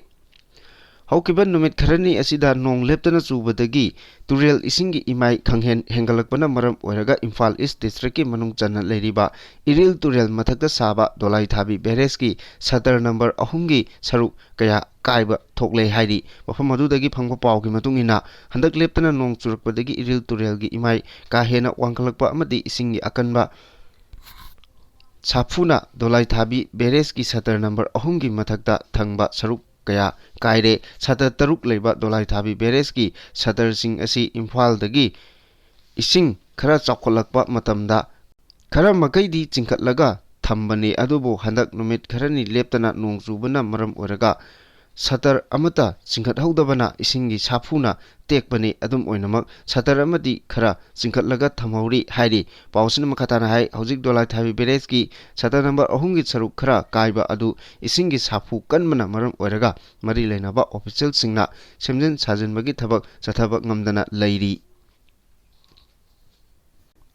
ꯍꯧꯈꯤꯕ ꯅꯨꯃꯤꯠ ꯈꯔꯅꯤ ꯑꯁꯤꯗ ꯅꯣꯡ ꯂꯦꯞꯇꯅ ꯆꯨꯕꯗꯒꯤ ꯇꯨꯔꯦꯜ ꯏꯁꯤꯡꯒꯤ ꯏꯃꯥꯏ ꯈꯪꯍꯦꯟ ꯍꯦꯟꯒꯠꯂꯛꯄꯅ ꯃꯔꯝ ꯑꯣꯏꯔꯒ ꯏꯝꯐꯥꯜ ꯏꯁ ꯗꯤꯁꯇ꯭ꯔꯤꯛꯀꯤ ꯃꯅꯨꯡ ꯆꯟꯅ ꯂꯩꯔꯤꯕ ꯏꯔꯤꯜ ꯇꯨꯔꯦꯜ ꯃꯊꯛꯇ ꯁꯥꯕ ꯗꯣꯂꯥꯏ ꯊꯥꯕꯤ ꯕꯦꯔꯦꯖꯀꯤ ꯁꯇꯔ ꯅꯝꯕꯔ ꯑꯍꯨꯝꯒꯤ ꯁꯔꯨꯛ ꯀꯌꯥ ꯀꯥꯏꯕ ꯊꯣꯛꯂꯦ ꯍꯥꯏꯔꯤ꯫ ꯃꯐꯝ ꯑꯗꯨꯗꯒꯤ ꯐꯪꯕ ꯄꯥꯎꯒꯤ ꯃꯇꯨꯡ ꯏꯟꯅ, ꯍꯟꯗꯛ ꯂꯦꯞꯇꯅ ꯅꯣꯡ ꯆꯨꯔꯛꯄꯗꯒꯤ ꯏꯔꯤꯜ ꯇꯨꯔꯦꯜꯒꯤ ꯏꯃꯥꯏ ꯀꯥ ꯍꯦꯟꯅ ꯋꯥꯡꯈꯠꯂꯛꯄ ꯑꯃꯗꯤ ꯏꯁꯤꯡꯒꯤ ꯑꯀꯟꯕ ꯁꯥꯐꯨꯅ ꯗꯣꯂꯥꯏ ꯊꯥꯕꯤ ꯕꯦꯔꯦꯖꯀꯤ ꯁꯇꯔ ꯅꯝꯕꯔ ꯑꯍꯨꯝꯒꯤ ꯃꯊꯛꯇ ꯊꯪꯕ ꯁꯔꯨꯛ ꯀꯌꯥ ꯀꯥꯏꯔꯦ꯫ ꯁꯇꯔ ꯇꯔꯨꯛ ꯂꯩꯕ ꯗꯣꯂꯥꯏ ꯊꯥꯕꯤ ꯕꯦꯔꯦꯖꯀꯤ ꯁꯇꯔꯁꯤꯡ ꯑꯁꯤ ꯏꯝꯐꯥꯜꯗꯒꯤ ꯏꯁꯤꯡ ꯈꯔ ꯆꯥꯎꯈꯠꯂꯛꯄ ꯃꯇꯝꯗ ꯈꯔ ꯃꯈꯩꯗꯤ ꯆꯤꯡꯈꯠꯂꯒ ꯊꯝꯕꯅꯤ, ꯑꯗꯨꯕꯨ ꯍꯟꯗꯛ ꯅꯨꯃꯤꯠ ꯈꯔꯅꯤ ꯂꯦꯞꯇꯅ ꯅꯣꯡ ꯆꯨꯕꯅ ꯃꯔꯝ ꯑꯣꯏꯔꯒ ꯁꯇꯔ ꯑꯃꯠꯇ ꯆꯤꯡꯈꯠꯍꯧꯗꯕꯅ ꯏꯁꯤꯡꯒꯤ ꯁꯥꯐꯨꯅ ꯇꯦꯛꯄꯅꯤ꯫ ꯑꯗꯨꯝ ꯑꯣꯏꯅꯃꯛ, ꯁꯇꯔ ꯑꯃꯗꯤ ꯈꯔ ꯆꯤꯡꯈꯠꯂꯒ ꯊꯝꯍꯧꯔꯤ ꯍꯥꯏꯔꯤ꯫ ꯄꯥꯎꯁꯤꯅ ꯃꯈꯥ ꯇꯥꯅ ꯍꯥꯏ, ꯍꯧꯖꯤꯛ ꯗꯣꯂꯥꯏ ꯊꯥꯕꯤ ꯕꯦꯔꯦꯖꯀꯤ ꯁꯇꯔ ꯅꯝꯕꯔ ꯑꯍꯨꯝꯒꯤ ꯁꯔꯨꯛ ꯈꯔ ꯀꯥꯏꯕ ꯑꯗꯨ ꯏꯁꯤꯡꯒꯤ ꯁꯥꯐꯨ ꯀꯟꯕꯅ ꯃꯔꯝ ꯑꯣꯏꯔꯒ ꯃꯔꯤ ꯂꯩꯅꯕ ꯑꯣꯐꯤꯁꯤꯌꯦꯜꯁꯤꯡꯅ ꯁꯦꯝꯖꯤꯟ ꯁꯥꯖꯤꯟꯕꯒꯤ ꯊꯕꯛ ꯆꯠꯊꯕ ꯉꯝꯗꯅ ꯂꯩꯔꯤ꯫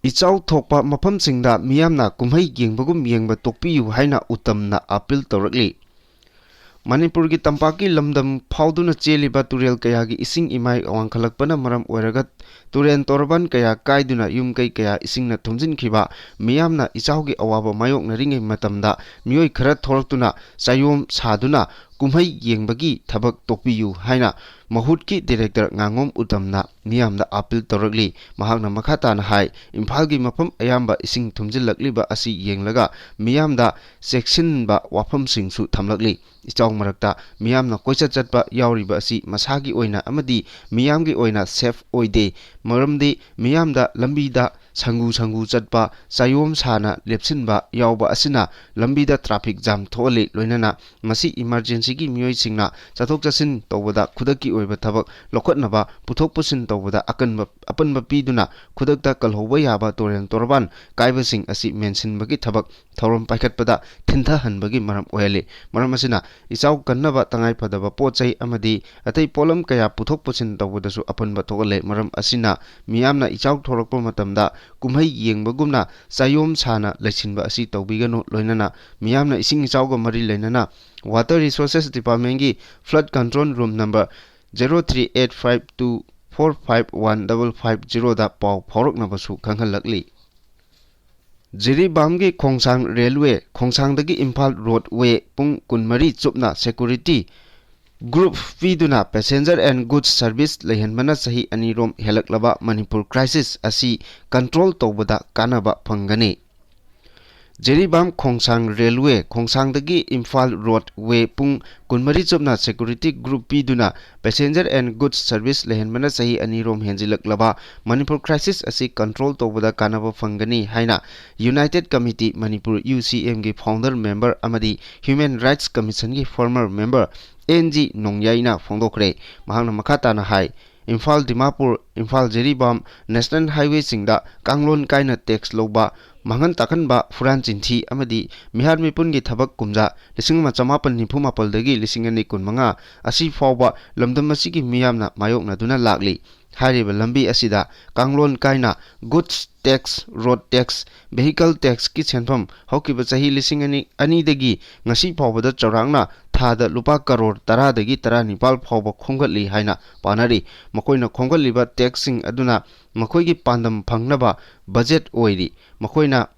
ꯏꯆꯥꯎ ꯊꯣꯛꯄ ꯃꯐꯝꯁꯤꯡꯗ ꯃꯤꯌꯥꯝꯅ ꯀꯨꯝꯍꯩ ꯌꯦꯡꯕꯒꯨꯝ ꯌꯦꯡꯕ ꯇꯣꯛꯄꯤꯌꯨ ꯍꯥꯏꯅ ꯎꯇꯝꯅ ꯑꯥꯄꯤꯜ ꯇꯧꯔꯛꯂꯤ꯫ ꯃꯅꯤꯄꯨꯔꯒꯤ ꯇꯝꯄꯥꯛꯀꯤ ꯂꯝꯗꯝ ꯐꯥꯎꯗꯨꯅ ꯆꯦꯜꯂꯤꯕ ꯇꯨꯔꯦꯜ ꯀꯌꯥꯒꯤ ꯏꯁꯤꯡ ꯏꯃꯥꯏ ꯋꯥꯡꯈꯠꯂꯛꯄꯅ ꯃꯔꯝ ꯑꯣꯏꯔꯒ ꯇꯨꯔꯦꯜ ꯇꯣꯔꯕꯥꯟ ꯀꯌꯥ ꯀꯥꯏꯗꯨꯅ ꯌꯨꯝ ꯀꯩ ꯀꯌꯥ ꯏꯁꯤꯡꯅ ꯊꯨꯝꯖꯤꯟꯈꯤꯕ ꯃꯤꯌꯥꯝꯅ ꯏꯆꯥꯎꯒꯤ ꯑꯋꯥꯕ ꯃꯥꯌꯣꯛꯅꯔꯤꯉꯩ ꯃꯇꯝꯗ ꯃꯤꯑꯣꯏ ꯈꯔ ꯊꯣꯛꯂꯛꯇꯨꯅ ꯆꯥꯌꯣꯝ ꯁꯥꯗꯨꯅ ꯀꯨꯝꯍꯩ ꯌꯦꯡꯕꯒꯤ ꯊꯕꯛ ꯇꯣꯛꯄꯤꯌꯨ ꯍꯥꯏꯅ ꯃꯍꯨꯠꯀꯤ ꯗꯤꯔꯦꯛꯇꯔ ꯉꯥꯉꯣꯝ ꯎꯇꯝꯅ ꯃꯤꯌꯥꯝꯗ ꯑꯥꯄꯤꯜ ꯇꯧꯔꯛꯂꯤ꯫ ꯃꯍꯥꯛꯅ ꯃꯈꯥ ꯇꯥꯅ ꯍꯥꯏ, ꯏꯝꯐꯥꯜꯒꯤ ꯃꯐꯝ ꯑꯌꯥꯝꯕ ꯏꯁꯤꯡ ꯊꯨꯝꯖꯤꯜꯂꯛꯂꯤꯕ ꯑꯁꯤ ꯌꯦꯡꯂꯒ ꯃꯤꯌꯥꯝꯗ ꯆꯦꯛꯁꯤꯟꯕ ꯋꯥꯐꯝꯁꯤꯡꯁꯨ ꯊꯝꯂꯛꯂꯤ꯫ ꯏꯆꯥꯎ ꯃꯔꯛꯇ ꯃꯤꯌꯥꯝꯅ ꯀꯣꯏꯆꯠ ꯆꯠꯄ ꯌꯥꯎꯔꯤꯕ ꯑꯁꯤ ꯃꯁꯥꯒꯤ ꯑꯣꯏꯅ ꯑꯃꯗꯤ ꯃꯤꯌꯥꯝꯒꯤ ꯑꯣꯏꯅ ꯁꯦꯐ ꯑꯣꯏꯗꯦ꯫ ꯃꯔꯝꯗꯤ ꯃꯤꯌꯥꯝꯗ ꯂꯝꯕꯤꯗ ꯁꯪꯒꯨ ꯁꯪꯒꯨ ꯆꯠꯄ, ꯆꯌꯣꯝ ꯁꯥꯅ ꯂꯦꯞꯁꯤꯟꯕ ꯌꯥꯎꯕ ꯑꯁꯤꯅ ꯂꯝꯕꯤꯗ ꯇ꯭ꯔꯥꯐꯤꯛ ꯖꯥꯝ ꯊꯣꯛꯍꯜꯂꯤ꯫ ꯂꯣꯏꯅꯅ ꯃꯁꯤ ꯏꯃꯥꯔꯖꯦꯟꯁꯤꯒꯤ ꯃꯤꯑꯣꯏꯁꯤꯡꯅ ꯆꯠꯊꯣꯛ ꯆꯠꯁꯤꯟ ꯇꯧꯕꯗ ꯈꯨꯗꯛꯀꯤ ꯑꯣꯏꯕ ꯊꯕꯛ ꯂꯧꯈꯠꯅꯕ, ꯄꯨꯊꯣꯛ ꯄꯨꯁꯤꯟ ꯇꯧꯕꯗ ꯑꯀꯟꯕ, ꯑꯄꯟꯕ ꯄꯤꯗꯨꯅ ꯈꯨꯗꯛꯇ ꯀꯜꯍꯧꯕ ꯌꯥꯕ ꯇꯨꯔꯦꯜ ꯇꯣꯔꯕꯥꯟ ꯀꯥꯏꯕꯁꯤꯡ ꯑꯁꯤ ꯃꯦꯟꯁꯤꯟꯕꯒꯤ ꯊꯕꯛ ꯊꯧꯔꯝ ꯄꯥꯏꯈꯠꯄꯗ ꯊꯤꯟꯊꯍꯟꯕꯒꯤ ꯃꯔꯝ ꯑꯣꯏꯍꯜꯂꯤ꯫ ꯃꯔꯝ ꯑꯁꯤꯅ ꯏꯆꯥꯎ ꯀꯟꯅꯕ ꯇꯉꯥꯏꯐꯗꯕ ꯄꯣꯠ ꯆꯩ ꯑꯃꯗꯤ ꯑꯇꯩ ꯄꯣꯠꯂꯝ ꯀꯌꯥ ꯄꯨꯊꯣꯛ ꯄꯨꯁꯤꯟ ꯇꯧꯕꯗꯁꯨ ꯑꯄꯟꯕ ꯊꯣꯛꯍꯜꯂꯦ꯫ ꯃꯔꯝ ꯑꯁꯤꯅ ꯃꯤꯌꯥꯝꯅ ꯏꯆꯥꯎ ꯊꯣꯔꯛꯄ ꯃꯇꯝꯗ ꯀꯨꯝꯍꯩ ꯌꯦꯡꯕꯒꯨꯝꯅ ꯆꯌꯣꯝ ꯁꯥꯅ ꯂꯩꯁꯤꯟꯕ ꯑꯁꯤ ꯇꯧꯕꯤꯒꯅꯨ꯫ ꯂꯣꯏꯅꯅ ꯃꯤꯌꯥꯝꯅ ꯏꯁꯤꯡ ꯏꯆꯥꯎꯒ ꯃꯔꯤ ꯂꯩꯅꯅ Water Resources Departmentꯀꯤ flood control room number zero three eight five two four five one double five zeroꯗ ꯄꯥꯎ ꯐꯥꯎꯔꯛꯅꯕꯁꯨ ꯈꯪꯍꯜꯂꯛꯂꯤ꯫ ꯖꯤꯔꯤꯕꯥꯝꯒꯤ ꯈꯣꯡꯁꯥꯡ ꯔꯦꯜꯋꯦ, ꯈꯣꯡꯁꯥꯡꯗꯒꯤ ꯏꯝꯐꯥꯜ ꯔꯣꯗꯋꯦ ꯄꯨꯡ ꯀꯨꯟꯃꯔꯤ ꯆꯨꯞꯅ security group ꯄꯤꯗꯨꯅ passenger and goods service ꯂꯩꯍꯟꯕꯅ ꯆꯍꯤ ꯑꯅꯤꯔꯣꯝ ꯍꯦꯜꯂꯛꯂꯕ ꯃꯅꯤꯄꯨꯔ crisis ꯑꯁꯤ control ꯇꯧꯕꯗ ꯀꯥꯟꯅꯕ ꯐꯪꯒꯅꯤ꯫ ꯖꯤꯔꯤꯕꯥꯝ ꯈꯣꯡꯁꯥꯡ ꯔꯦꯜꯋꯦ, ꯈꯣꯡꯁꯥꯡꯗꯒꯤ ꯏꯝꯐꯥꯜ ꯔꯣꯗꯋꯦ ꯄꯨꯡ ꯀꯨꯟꯃꯔꯤ ꯆꯨꯞꯅ security group ꯄꯤꯗꯨꯅ passenger and goods service ꯂꯩꯍꯟꯕꯅ ꯆꯍꯤ ꯑꯅꯤꯔꯣꯝ ꯍꯦꯟꯖꯤꯜꯂꯛꯂꯕ ꯃꯅꯤꯄꯨꯔ crisis ꯑꯁꯤ control ꯇꯧꯕꯗ ꯀꯥꯟꯅꯕ ꯐꯪꯒꯅꯤ ꯍꯥꯏꯅ United Committee Manipur, UCMꯒꯤ founder member ꯑꯃꯗꯤ Human Rights Commissionꯒꯤ former member ꯑꯦꯟ ꯖꯤ ꯅꯣꯡꯌꯥꯏꯅ ꯐꯣꯡꯗꯣꯛꯈ꯭ꯔꯦ꯫ ꯃꯍꯥꯛꯅ ꯃꯈꯥ ꯇꯥꯅ ꯍꯥꯏ, ꯏꯝꯐꯥꯜ ꯗꯤꯃꯥꯄꯨꯔ, ꯏꯝꯐꯥꯜ ꯖꯤꯔꯤꯕꯥꯝ national highwayꯁꯤꯡꯗ ꯀꯥꯡꯂꯣꯟ ꯀꯥꯏꯅ tax ꯂꯧꯕ, ꯃꯥꯡꯍꯟ ꯇꯥꯛꯍꯟꯕ, ꯍꯨꯔꯥꯟ ꯆꯤꯟꯊꯤ ꯑꯃꯗꯤ ꯃꯤꯍꯥꯠ ꯃꯤꯄꯨꯟꯒꯤ ꯊꯕꯛ ꯀꯨꯝꯖꯥ ꯂꯤꯁꯤꯡ ꯑꯃ ꯆꯃꯥꯄꯟ ꯅꯤꯐꯨ ꯃꯥꯄꯜꯗꯒꯤ ꯂꯤꯁꯤꯡ ꯑꯅꯤ ꯀꯨꯟꯃꯉꯥ ꯑꯁꯤ ꯐꯥꯎꯕ ꯂꯝꯗꯝ ꯑꯁꯤꯒꯤ ꯃꯤꯌꯥꯝꯅ ꯃꯥꯌꯣꯛꯅꯗꯨꯅ ꯂꯥꯛꯂꯤ꯫ ꯍꯥꯏꯔꯤꯕ ꯂꯝꯕꯤ ꯑꯁꯤꯗ ꯀꯥꯡꯂꯣꯟ ꯀꯥꯏꯅ goods tax, road tax, vehicle taxꯀꯤ ꯁꯦꯟꯐꯝ ꯍꯧꯈꯤꯕ ꯆꯍꯤ ꯂꯤꯁꯤꯡ ꯑꯅꯤ, ꯑꯅꯤꯗꯒꯤ ꯉꯁꯤ ꯐꯥꯎꯕꯗ ꯆꯥꯎꯔꯥꯛꯅ ꯊꯥꯗ ꯂꯨꯄꯥ ꯀꯔꯣꯔ ꯇꯔꯥꯗꯒꯤ ꯇꯔꯥꯅꯤꯄꯥꯜ ꯐꯥꯎꯕ ꯈꯣꯝꯒꯠꯂꯤ ꯍꯥꯏꯅ ꯄꯥꯅꯔꯤ꯫ ꯃꯈꯣꯏꯅ ꯈꯣꯝꯒꯠꯂꯤꯕ taxꯁꯤꯡ ꯑꯗꯨꯅ ꯃꯈꯣꯏꯒꯤ ꯄꯥꯟꯗꯝ ꯐꯪꯅꯕ budget ꯑꯣꯏꯔꯤ꯫ ꯃꯈꯣꯏꯅ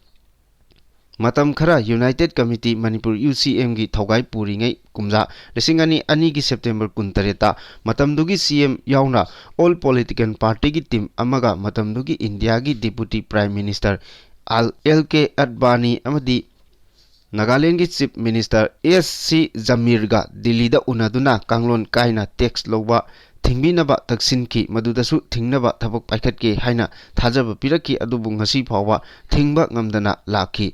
ꯃꯇꯝ ꯈꯔ United Committee Manipur, U C M ꯒꯤ ꯊꯧꯒꯥꯏ ꯄꯨꯔꯤꯉꯩ ꯀꯨꯝꯖꯥ ꯂꯤꯁꯤꯡ ꯑꯅꯤ ꯑꯅꯤꯒꯤ September ꯀꯨꯟꯇꯔꯦꯠꯇ ꯃꯇꯝꯗꯨꯒꯤ C M ꯌꯥꯎꯅ all political party ꯒꯤ team ꯑꯃꯒ ꯃꯇꯝꯗꯨꯒꯤ ꯏꯟꯗꯤꯌꯥꯒꯤ Deputy Prime Minister ꯑꯥꯜ ꯑꯦꯜ ꯀꯦ ꯑꯗꯕꯥꯅꯤ ꯑꯃꯗꯤ ꯅꯥꯒꯥꯂꯦꯟꯒꯤ Chief Minister ꯑꯦꯁ ꯁꯤ ꯖꯃꯤꯔꯒ ꯗꯤꯜꯂꯤꯗ ꯎꯅꯗꯨꯅ ꯀꯥꯡꯂꯣꯟ ꯀꯥꯏꯅ tax ꯂꯧꯕ ꯊꯤꯡꯕꯤꯅꯕ ꯇꯛꯁꯤꯟꯈꯤ꯫ ꯃꯗꯨꯗꯁꯨ ꯊꯤꯡꯅꯕ ꯊꯕꯛ ꯄꯥꯏꯈꯠꯀꯦ ꯍꯥꯏꯅ ꯊꯥꯖꯕ ꯄꯤꯔꯛꯈꯤ, ꯑꯗꯨꯕꯨ ꯉꯁꯤ ꯐꯥꯎꯕ ꯊꯤꯡꯕ ꯉꯝꯗꯅ ꯂꯥꯛꯈꯤ꯫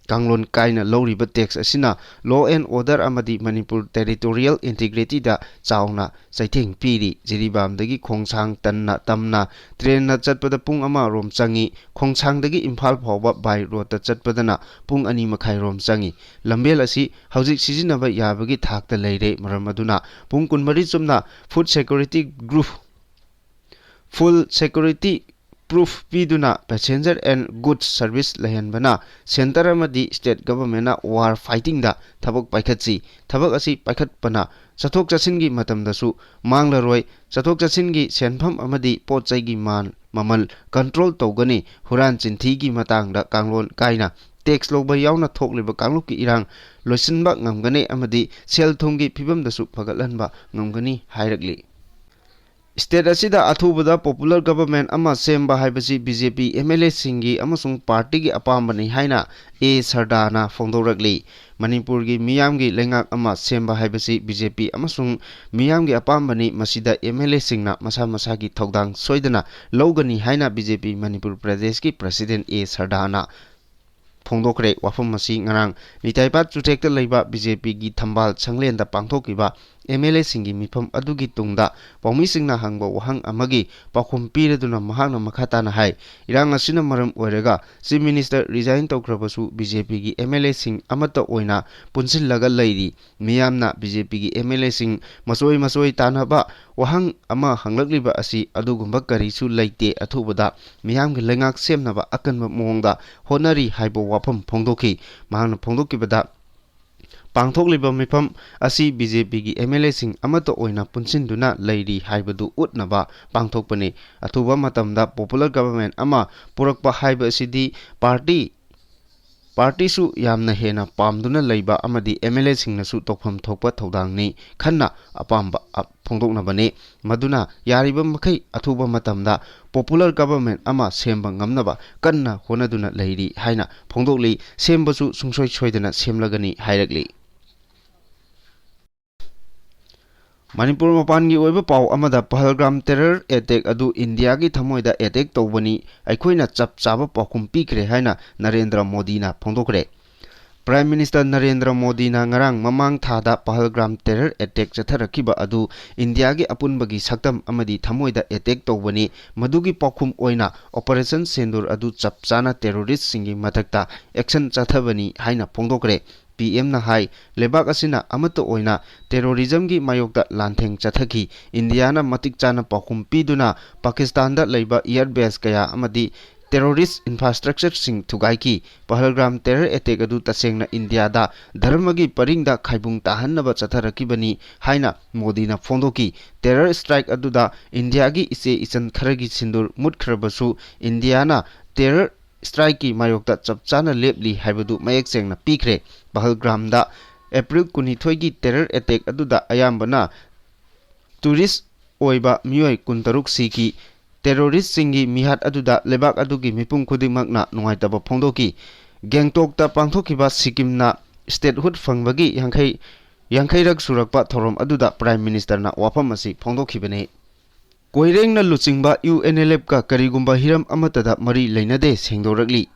ꯀꯥꯡꯂꯣꯟ ꯀꯥꯏꯅ ꯂꯧꯔꯤꯕ tax ꯑꯁꯤꯅ law and order ꯑꯃꯗꯤ ꯃꯅꯤꯄꯨꯔ territorial integrity ꯗ ꯆꯥꯎꯅ ꯆꯩꯊꯦꯡ ꯄꯤꯔꯤ꯫ ꯖꯤꯔꯤꯕꯥꯝꯗꯒꯤ ꯈꯣꯡꯁꯥꯡ ꯇꯟꯅ ꯇꯝꯅ train ꯅ ꯆꯠꯄꯗ ꯄꯨꯡ ꯑꯃ ꯔꯣꯝ ꯆꯪꯏ꯫ ꯈꯣꯡꯁꯥꯡꯗꯒꯤ ꯏꯝꯐꯥꯜ ꯐꯥꯎꯕ by road ꯇ ꯆꯠꯄꯗꯅ ꯄꯨꯡ ꯑꯅꯤ ꯃꯈꯥꯏ ꯔꯣꯝ ꯆꯪꯏ꯫ ꯂꯝꯕꯦꯜ ꯑꯁꯤ ꯍꯧꯖꯤꯛ ꯁꯤꯖꯤꯟꯅꯕ ꯌꯥꯕꯒꯤ ꯊꯥꯛꯇ ꯂꯩꯔꯦ꯫ ꯃꯔꯝ ꯑꯗꯨꯅ ꯄꯨꯡ ꯀꯨꯟꯃꯔꯤ ꯆꯨꯞꯅ food security group, full security proof ꯄꯤꯗꯨꯅ passenger and goods service ꯂꯩꯍꯟꯕꯅ centre ꯑꯃꯗꯤ state government ꯅ war fighting ꯗ ꯊꯕꯛ ꯄꯥꯏꯈꯠꯁꯤ꯫ ꯊꯕꯛ ꯑꯁꯤ ꯄꯥꯏꯈꯠꯄꯅ ꯆꯠꯊꯣꯛ ꯆꯠꯁꯤꯟꯒꯤ ꯃꯇꯝꯗꯁꯨ ꯃꯥꯡꯂꯔꯣꯏ꯫ ꯆꯠꯊꯣꯛ ꯆꯠꯁꯤꯟꯒꯤ ꯁꯦꯟꯐꯝ ꯑꯃꯗꯤ ꯄꯣꯠ ꯆꯩꯒꯤ ꯃꯥꯟ ꯃꯃꯜ control ꯇꯧꯒꯅꯤ꯫ ꯍꯨꯔꯥꯟ ꯆꯤꯟꯊꯤꯒꯤ ꯃꯇꯥꯡꯗ ꯀꯥꯡꯂꯣꯟ ꯀꯥꯏꯅ tax ꯂꯧꯕ ꯌꯥꯎꯅ ꯊꯣꯛꯂꯤꯕ ꯀꯥꯡꯂꯨꯞꯀꯤ ꯏꯔꯥꯡ ꯂꯣꯏꯁꯤꯟꯕ ꯉꯝꯒꯅꯤ ꯑꯃꯗꯤ ꯁꯦꯜ ꯊꯨꯝꯒꯤ ꯐꯤꯕꯝꯗꯁꯨ ꯐꯒꯠꯍꯟꯕ ꯉꯝꯒꯅꯤ ꯍꯥꯏꯔꯛꯂꯤ꯫ State ꯑꯁꯤꯗ ꯑꯊꯨꯕꯗ popular government ꯑꯃ ꯁꯦꯝꯕ ꯍꯥꯏꯕꯁꯤ B J P M L A ꯁꯤꯡꯒꯤ ꯑꯃꯁꯨꯡ party ꯒꯤ ꯑꯄꯥꯝꯕꯅꯤ ꯍꯥꯏꯅ ꯑꯦ ꯁꯔꯗꯥꯅ ꯐꯣꯡꯗꯣꯔꯛꯂꯤ꯫ ꯃꯅꯤꯄꯨꯔꯒꯤ ꯃꯤꯌꯥꯝꯒꯤ ꯂꯩꯉꯥꯛ ꯑꯃ ꯁꯦꯝꯕ ꯍꯥꯏꯕꯁꯤ B J P ꯑꯃꯁꯨꯡ ꯃꯤꯌꯥꯝꯒꯤ ꯑꯄꯥꯝꯕꯅꯤ꯫ ꯃꯁꯤꯗ M L A ꯁꯤꯡꯅ ꯃꯁꯥ ꯃꯁꯥꯒꯤ ꯊꯧꯗꯥꯡ ꯁꯣꯏꯗꯅ ꯂꯧꯒꯅꯤ ꯍꯥꯏꯅ B J P ꯃꯅꯤꯄꯨꯔ ꯄ꯭ꯔꯗꯦꯁꯀꯤ President ꯑꯦ ꯁꯔꯗꯥꯅ ꯐꯣꯡꯗꯣꯛꯈ꯭ꯔꯦ꯫ ꯋꯥꯐꯝ ꯑꯁꯤ ꯉꯔꯥꯡ ꯅꯤꯇꯥꯏꯄꯥꯠ ꯆꯨꯊꯦꯛꯇ ꯂꯩꯕ B J P ꯒꯤ ꯊꯝꯕꯥꯜ ꯁꯪꯂꯦꯟꯗ ꯄꯥꯡꯊꯣꯛꯈꯤꯕ M L A ꯁꯤꯡꯒꯤ ꯃꯤꯐꯝ ꯑꯗꯨꯒꯤ ꯇꯨꯡꯗ ꯄꯥꯎꯃꯤꯁꯤꯡꯅ ꯍꯪꯕ ꯋꯥꯍꯪ ꯑꯃꯒꯤ ꯄꯥꯎꯈꯨꯝ ꯄꯤꯔꯗꯨꯅ ꯃꯍꯥꯛꯅ ꯃꯈꯥ ꯇꯥꯅ ꯍꯥꯏ, ꯏꯔꯥꯡ ꯑꯁꯤꯅ ꯃꯔꯝ ꯑꯣꯏꯔꯒ Chief Minister resign ꯇꯧꯈ꯭ꯔꯕꯁꯨ B J P ꯒꯤ M L A ꯁꯤꯡ ꯑꯃꯠꯇ ꯑꯣꯏꯅ ꯄꯨꯟꯁꯤꯜꯂꯒ ꯂꯩꯔꯤ꯫ ꯃꯤꯌꯥꯝꯅ B J P ꯒꯤ M L A ꯁꯤꯡ ꯃꯆꯣꯏ ꯃꯆꯣꯏ ꯇꯥꯟꯅꯕ ꯋꯥꯍꯪ ꯑꯃ ꯍꯪꯂꯛꯂꯤꯕ ꯑꯁꯤ ꯑꯗꯨꯒꯨꯝꯕ ꯀꯔꯤꯁꯨ ꯂꯩꯇꯦ꯫ ꯑꯊꯨꯕꯗ ꯃꯤꯌꯥꯝꯒꯤ ꯂꯩꯉꯥꯛ ꯁꯦꯝꯅꯕ ꯑꯀꯟꯕ ꯃꯑꯣꯡꯗ ꯍꯣꯠꯅꯔꯤ ꯍꯥꯏꯕ ꯋꯥꯐꯝ ꯐꯣꯡꯗꯣꯛꯈꯤ꯫ ꯃꯍꯥꯛꯅ ꯐꯣꯡꯗꯣꯛꯈꯤꯕꯗ, ꯄꯥꯡꯊꯣꯛꯂꯤꯕ ꯃꯤꯐꯝ ꯑꯁꯤ B J P ꯒꯤ M L A ꯁꯤꯡ ꯑꯃꯠꯇ ꯑꯣꯏꯅ ꯄꯨꯟꯁꯤꯟꯗꯨꯅ ꯂꯩꯔꯤ ꯍꯥꯏꯕꯗꯨ ꯎꯠꯅꯕ ꯄꯥꯡꯊꯣꯛꯄꯅꯤ꯫ ꯑꯊꯨꯕ ꯃꯇꯝꯗ popular government ꯑꯃ ꯄꯨꯔꯛꯄ ꯍꯥꯏꯕ ꯑꯁꯤꯗꯤ party ꯄꯥꯔꯇꯤꯁꯨ ꯌꯥꯝꯅ ꯍꯦꯟꯅ ꯄꯥꯝꯗꯨꯅ ꯂꯩꯕ ꯑꯃꯗꯤ ꯑꯦꯝ ꯑꯦꯜ ꯑꯦꯁꯤꯡꯅꯁꯨ ꯇꯧꯐꯝ ꯊꯣꯛꯄ ꯊꯧꯗꯥꯡꯅꯤ, ꯈꯟꯅ ꯑꯄꯥꯝꯕ ꯑ, ꯐꯣꯡꯗꯣꯛꯅꯕꯅꯤ꯫ ꯃꯗꯨꯅ ꯌꯥꯔꯤꯕ ꯃꯈꯩ ꯑꯊꯨꯕ ꯃꯇꯝꯗ popular government ꯑꯃ ꯁꯦꯝꯕ ꯉꯝꯅꯕ ꯀꯟꯅ ꯍꯣꯠꯅꯗꯨꯅ ꯂꯩꯔꯤ ꯍꯥꯏꯅ ꯐꯣꯡꯗꯣꯛꯂꯤ꯫ ꯁꯦꯝꯕꯁꯨ ꯁꯨꯡꯁꯣꯏ ꯁꯣꯏꯗꯅ ꯁꯦꯝꯂꯒꯅꯤ ꯍꯥꯏꯔꯛꯂꯤ꯫ ꯃꯅꯤꯄꯨꯔ ꯃꯄꯥꯟꯒꯤ ꯑꯣꯏꯕ ꯄꯥꯎ ꯑꯃꯗ, ꯄꯍꯜꯒ꯭ꯔꯥꯝ terror attack ꯑꯗꯨ ꯏꯟꯗꯤꯌꯥꯒꯤ ꯊꯃꯣꯏꯗ attack ꯇꯧꯕꯅꯤ, ꯑꯩꯈꯣꯏꯅ ꯆꯞ ꯆꯥꯕ ꯄꯥꯎꯈꯨꯝ ꯄꯤꯈ꯭ꯔꯦ ꯍꯥꯏꯅ ꯅꯔꯦꯟꯗ꯭ꯔ ꯃꯣꯗꯤꯅ ꯐꯣꯡꯗꯣꯛꯈ꯭ꯔꯦ꯫ Prime Minister ꯅꯔꯦꯟꯗ꯭ꯔ ꯃꯣꯗꯤꯅ ꯉꯔꯥꯡ ꯃꯃꯥꯡ ꯊꯥꯗ ꯄꯍꯜꯒ꯭ꯔꯥꯝ terror attack ꯆꯠꯊꯔꯛꯈꯤꯕ ꯑꯗꯨ ꯏꯟꯗꯤꯌꯥꯒꯤ ꯑꯄꯨꯟꯕꯒꯤ ꯁꯛꯇꯝ ꯑꯃꯗꯤ ꯊꯃꯣꯏꯗ attack ꯇꯧꯕꯅꯤ, ꯃꯗꯨꯒꯤ ꯄꯥꯎꯈꯨꯝ ꯑꯣꯏꯅ Operation Sindoor ꯑꯗꯨ ꯆꯞ ꯆꯥꯅ terroristꯁꯤꯡꯒꯤ ꯃꯊꯛꯇ action ꯆꯠꯊꯕꯅꯤ ꯍꯥꯏꯅ ꯐꯣꯡꯗꯣꯛꯈ꯭ꯔꯦ꯫ ꯄꯤ ꯑꯦꯝꯅ ꯍꯥꯏ, ꯂꯩꯕꯥꯛ ꯑꯁꯤꯅ ꯑꯃꯠꯇ ꯑꯣꯏꯅ terrorismꯒꯤ ꯃꯥꯌꯣꯛꯇ ꯂꯥꯟꯊꯦꯡ ꯆꯠꯊꯈꯤ꯫ ꯏꯟꯗꯤꯌꯥꯅ ꯃꯇꯤꯛ ꯆꯥꯅ ꯄꯥꯎꯈꯨꯝ ꯄꯤꯗꯨꯅ ꯄꯥꯀꯤꯁꯇꯥꯟꯗ ꯂꯩꯕ air base ꯀꯌꯥ ꯑꯃꯗꯤ terrorist infrastructureꯁꯤꯡ ꯊꯨꯒꯥꯏꯈꯤ꯫ ꯄꯍꯜꯒ꯭ꯔꯥꯝ terror attack ꯑꯗꯨ ꯇꯁꯦꯡꯅ ꯏꯟꯗꯤꯌꯥꯗ ꯙꯔꯃꯒꯤ ꯄꯔꯤꯡꯗ ꯈꯥꯏꯕꯨꯡ ꯇꯥꯍꯟꯅꯕ ꯆꯠꯊꯔꯛꯈꯤꯕꯅꯤ ꯍꯥꯏꯅ ꯃꯣꯗꯤꯅ ꯐꯣꯡꯗꯣꯛꯈꯤ꯫ Terror strike ꯑꯗꯨꯗ ꯏꯟꯗꯤꯌꯥꯒꯤ ꯏꯆꯦ ꯏꯆꯟ ꯈꯔꯒꯤ ꯁꯤꯟꯗꯨꯔ ꯃꯨꯠꯈ꯭ꯔꯕꯁꯨ ꯏꯟꯗꯤꯌꯥꯅ terror strikeꯀꯤ ꯃꯥꯌꯣꯛꯇ ꯆꯞ ꯆꯥꯅ ꯂꯦꯞꯂꯤ ꯍꯥꯏꯕꯗꯨ ꯃꯌꯦꯛ ꯁꯦꯡꯅ ꯄꯤꯈ꯭ꯔꯦ꯫ ꯄꯍꯜꯒ꯭ꯔꯥꯝꯗ April ꯀꯨꯟꯅꯤꯊꯣꯏꯒꯤ terror attack ꯑꯗꯨꯗ ꯑꯌꯥꯝꯕꯅ tourist ꯑꯣꯏꯕ ꯃꯤꯑꯣꯏ ꯀꯨꯟꯇꯔꯨꯛ ꯁꯤꯈꯤ꯫ Terroristꯁꯤꯡꯒꯤ ꯃꯤꯍꯥꯠ ꯑꯗꯨꯗ ꯂꯩꯕꯥꯛ ꯑꯗꯨꯒꯤ ꯃꯤꯄꯨꯝ ꯈꯨꯗꯤꯡꯃꯛꯅ ꯅꯨꯡꯉꯥꯏꯇꯕ ꯐꯣꯡꯗꯣꯛꯈꯤ꯫ ꯒꯦꯡꯇꯣꯛꯇ ꯄꯥꯡꯊꯣꯛꯈꯤꯕ ꯁꯤꯛꯀꯤꯝꯅ statehood ꯐꯪꯕꯒꯤ ꯌꯥꯡꯈꯩ, ꯌꯥꯡꯈꯩꯔꯛ ꯁꯨꯔꯛꯄ ꯊꯧꯔꯝ ꯑꯗꯨꯗ Prime Ministerꯅ ꯋꯥꯐꯝ ꯑꯁꯤ ꯐꯣꯡꯗꯣꯛꯈꯤꯕꯅꯤ꯫ ꯀꯣꯏꯔꯦꯡꯅ ꯂꯨꯆꯤꯡꯕ ꯌꯨ ꯑꯦꯟ ꯑꯦꯜ ꯑꯦꯐꯀ ꯀꯔꯤꯒꯨꯝꯕ ꯍꯤꯔꯝ ꯑꯃꯠꯇꯗ ꯃꯔꯤ ꯂꯩꯅꯗꯦ ꯁꯦꯡꯗꯣꯔꯛꯂꯤ꯫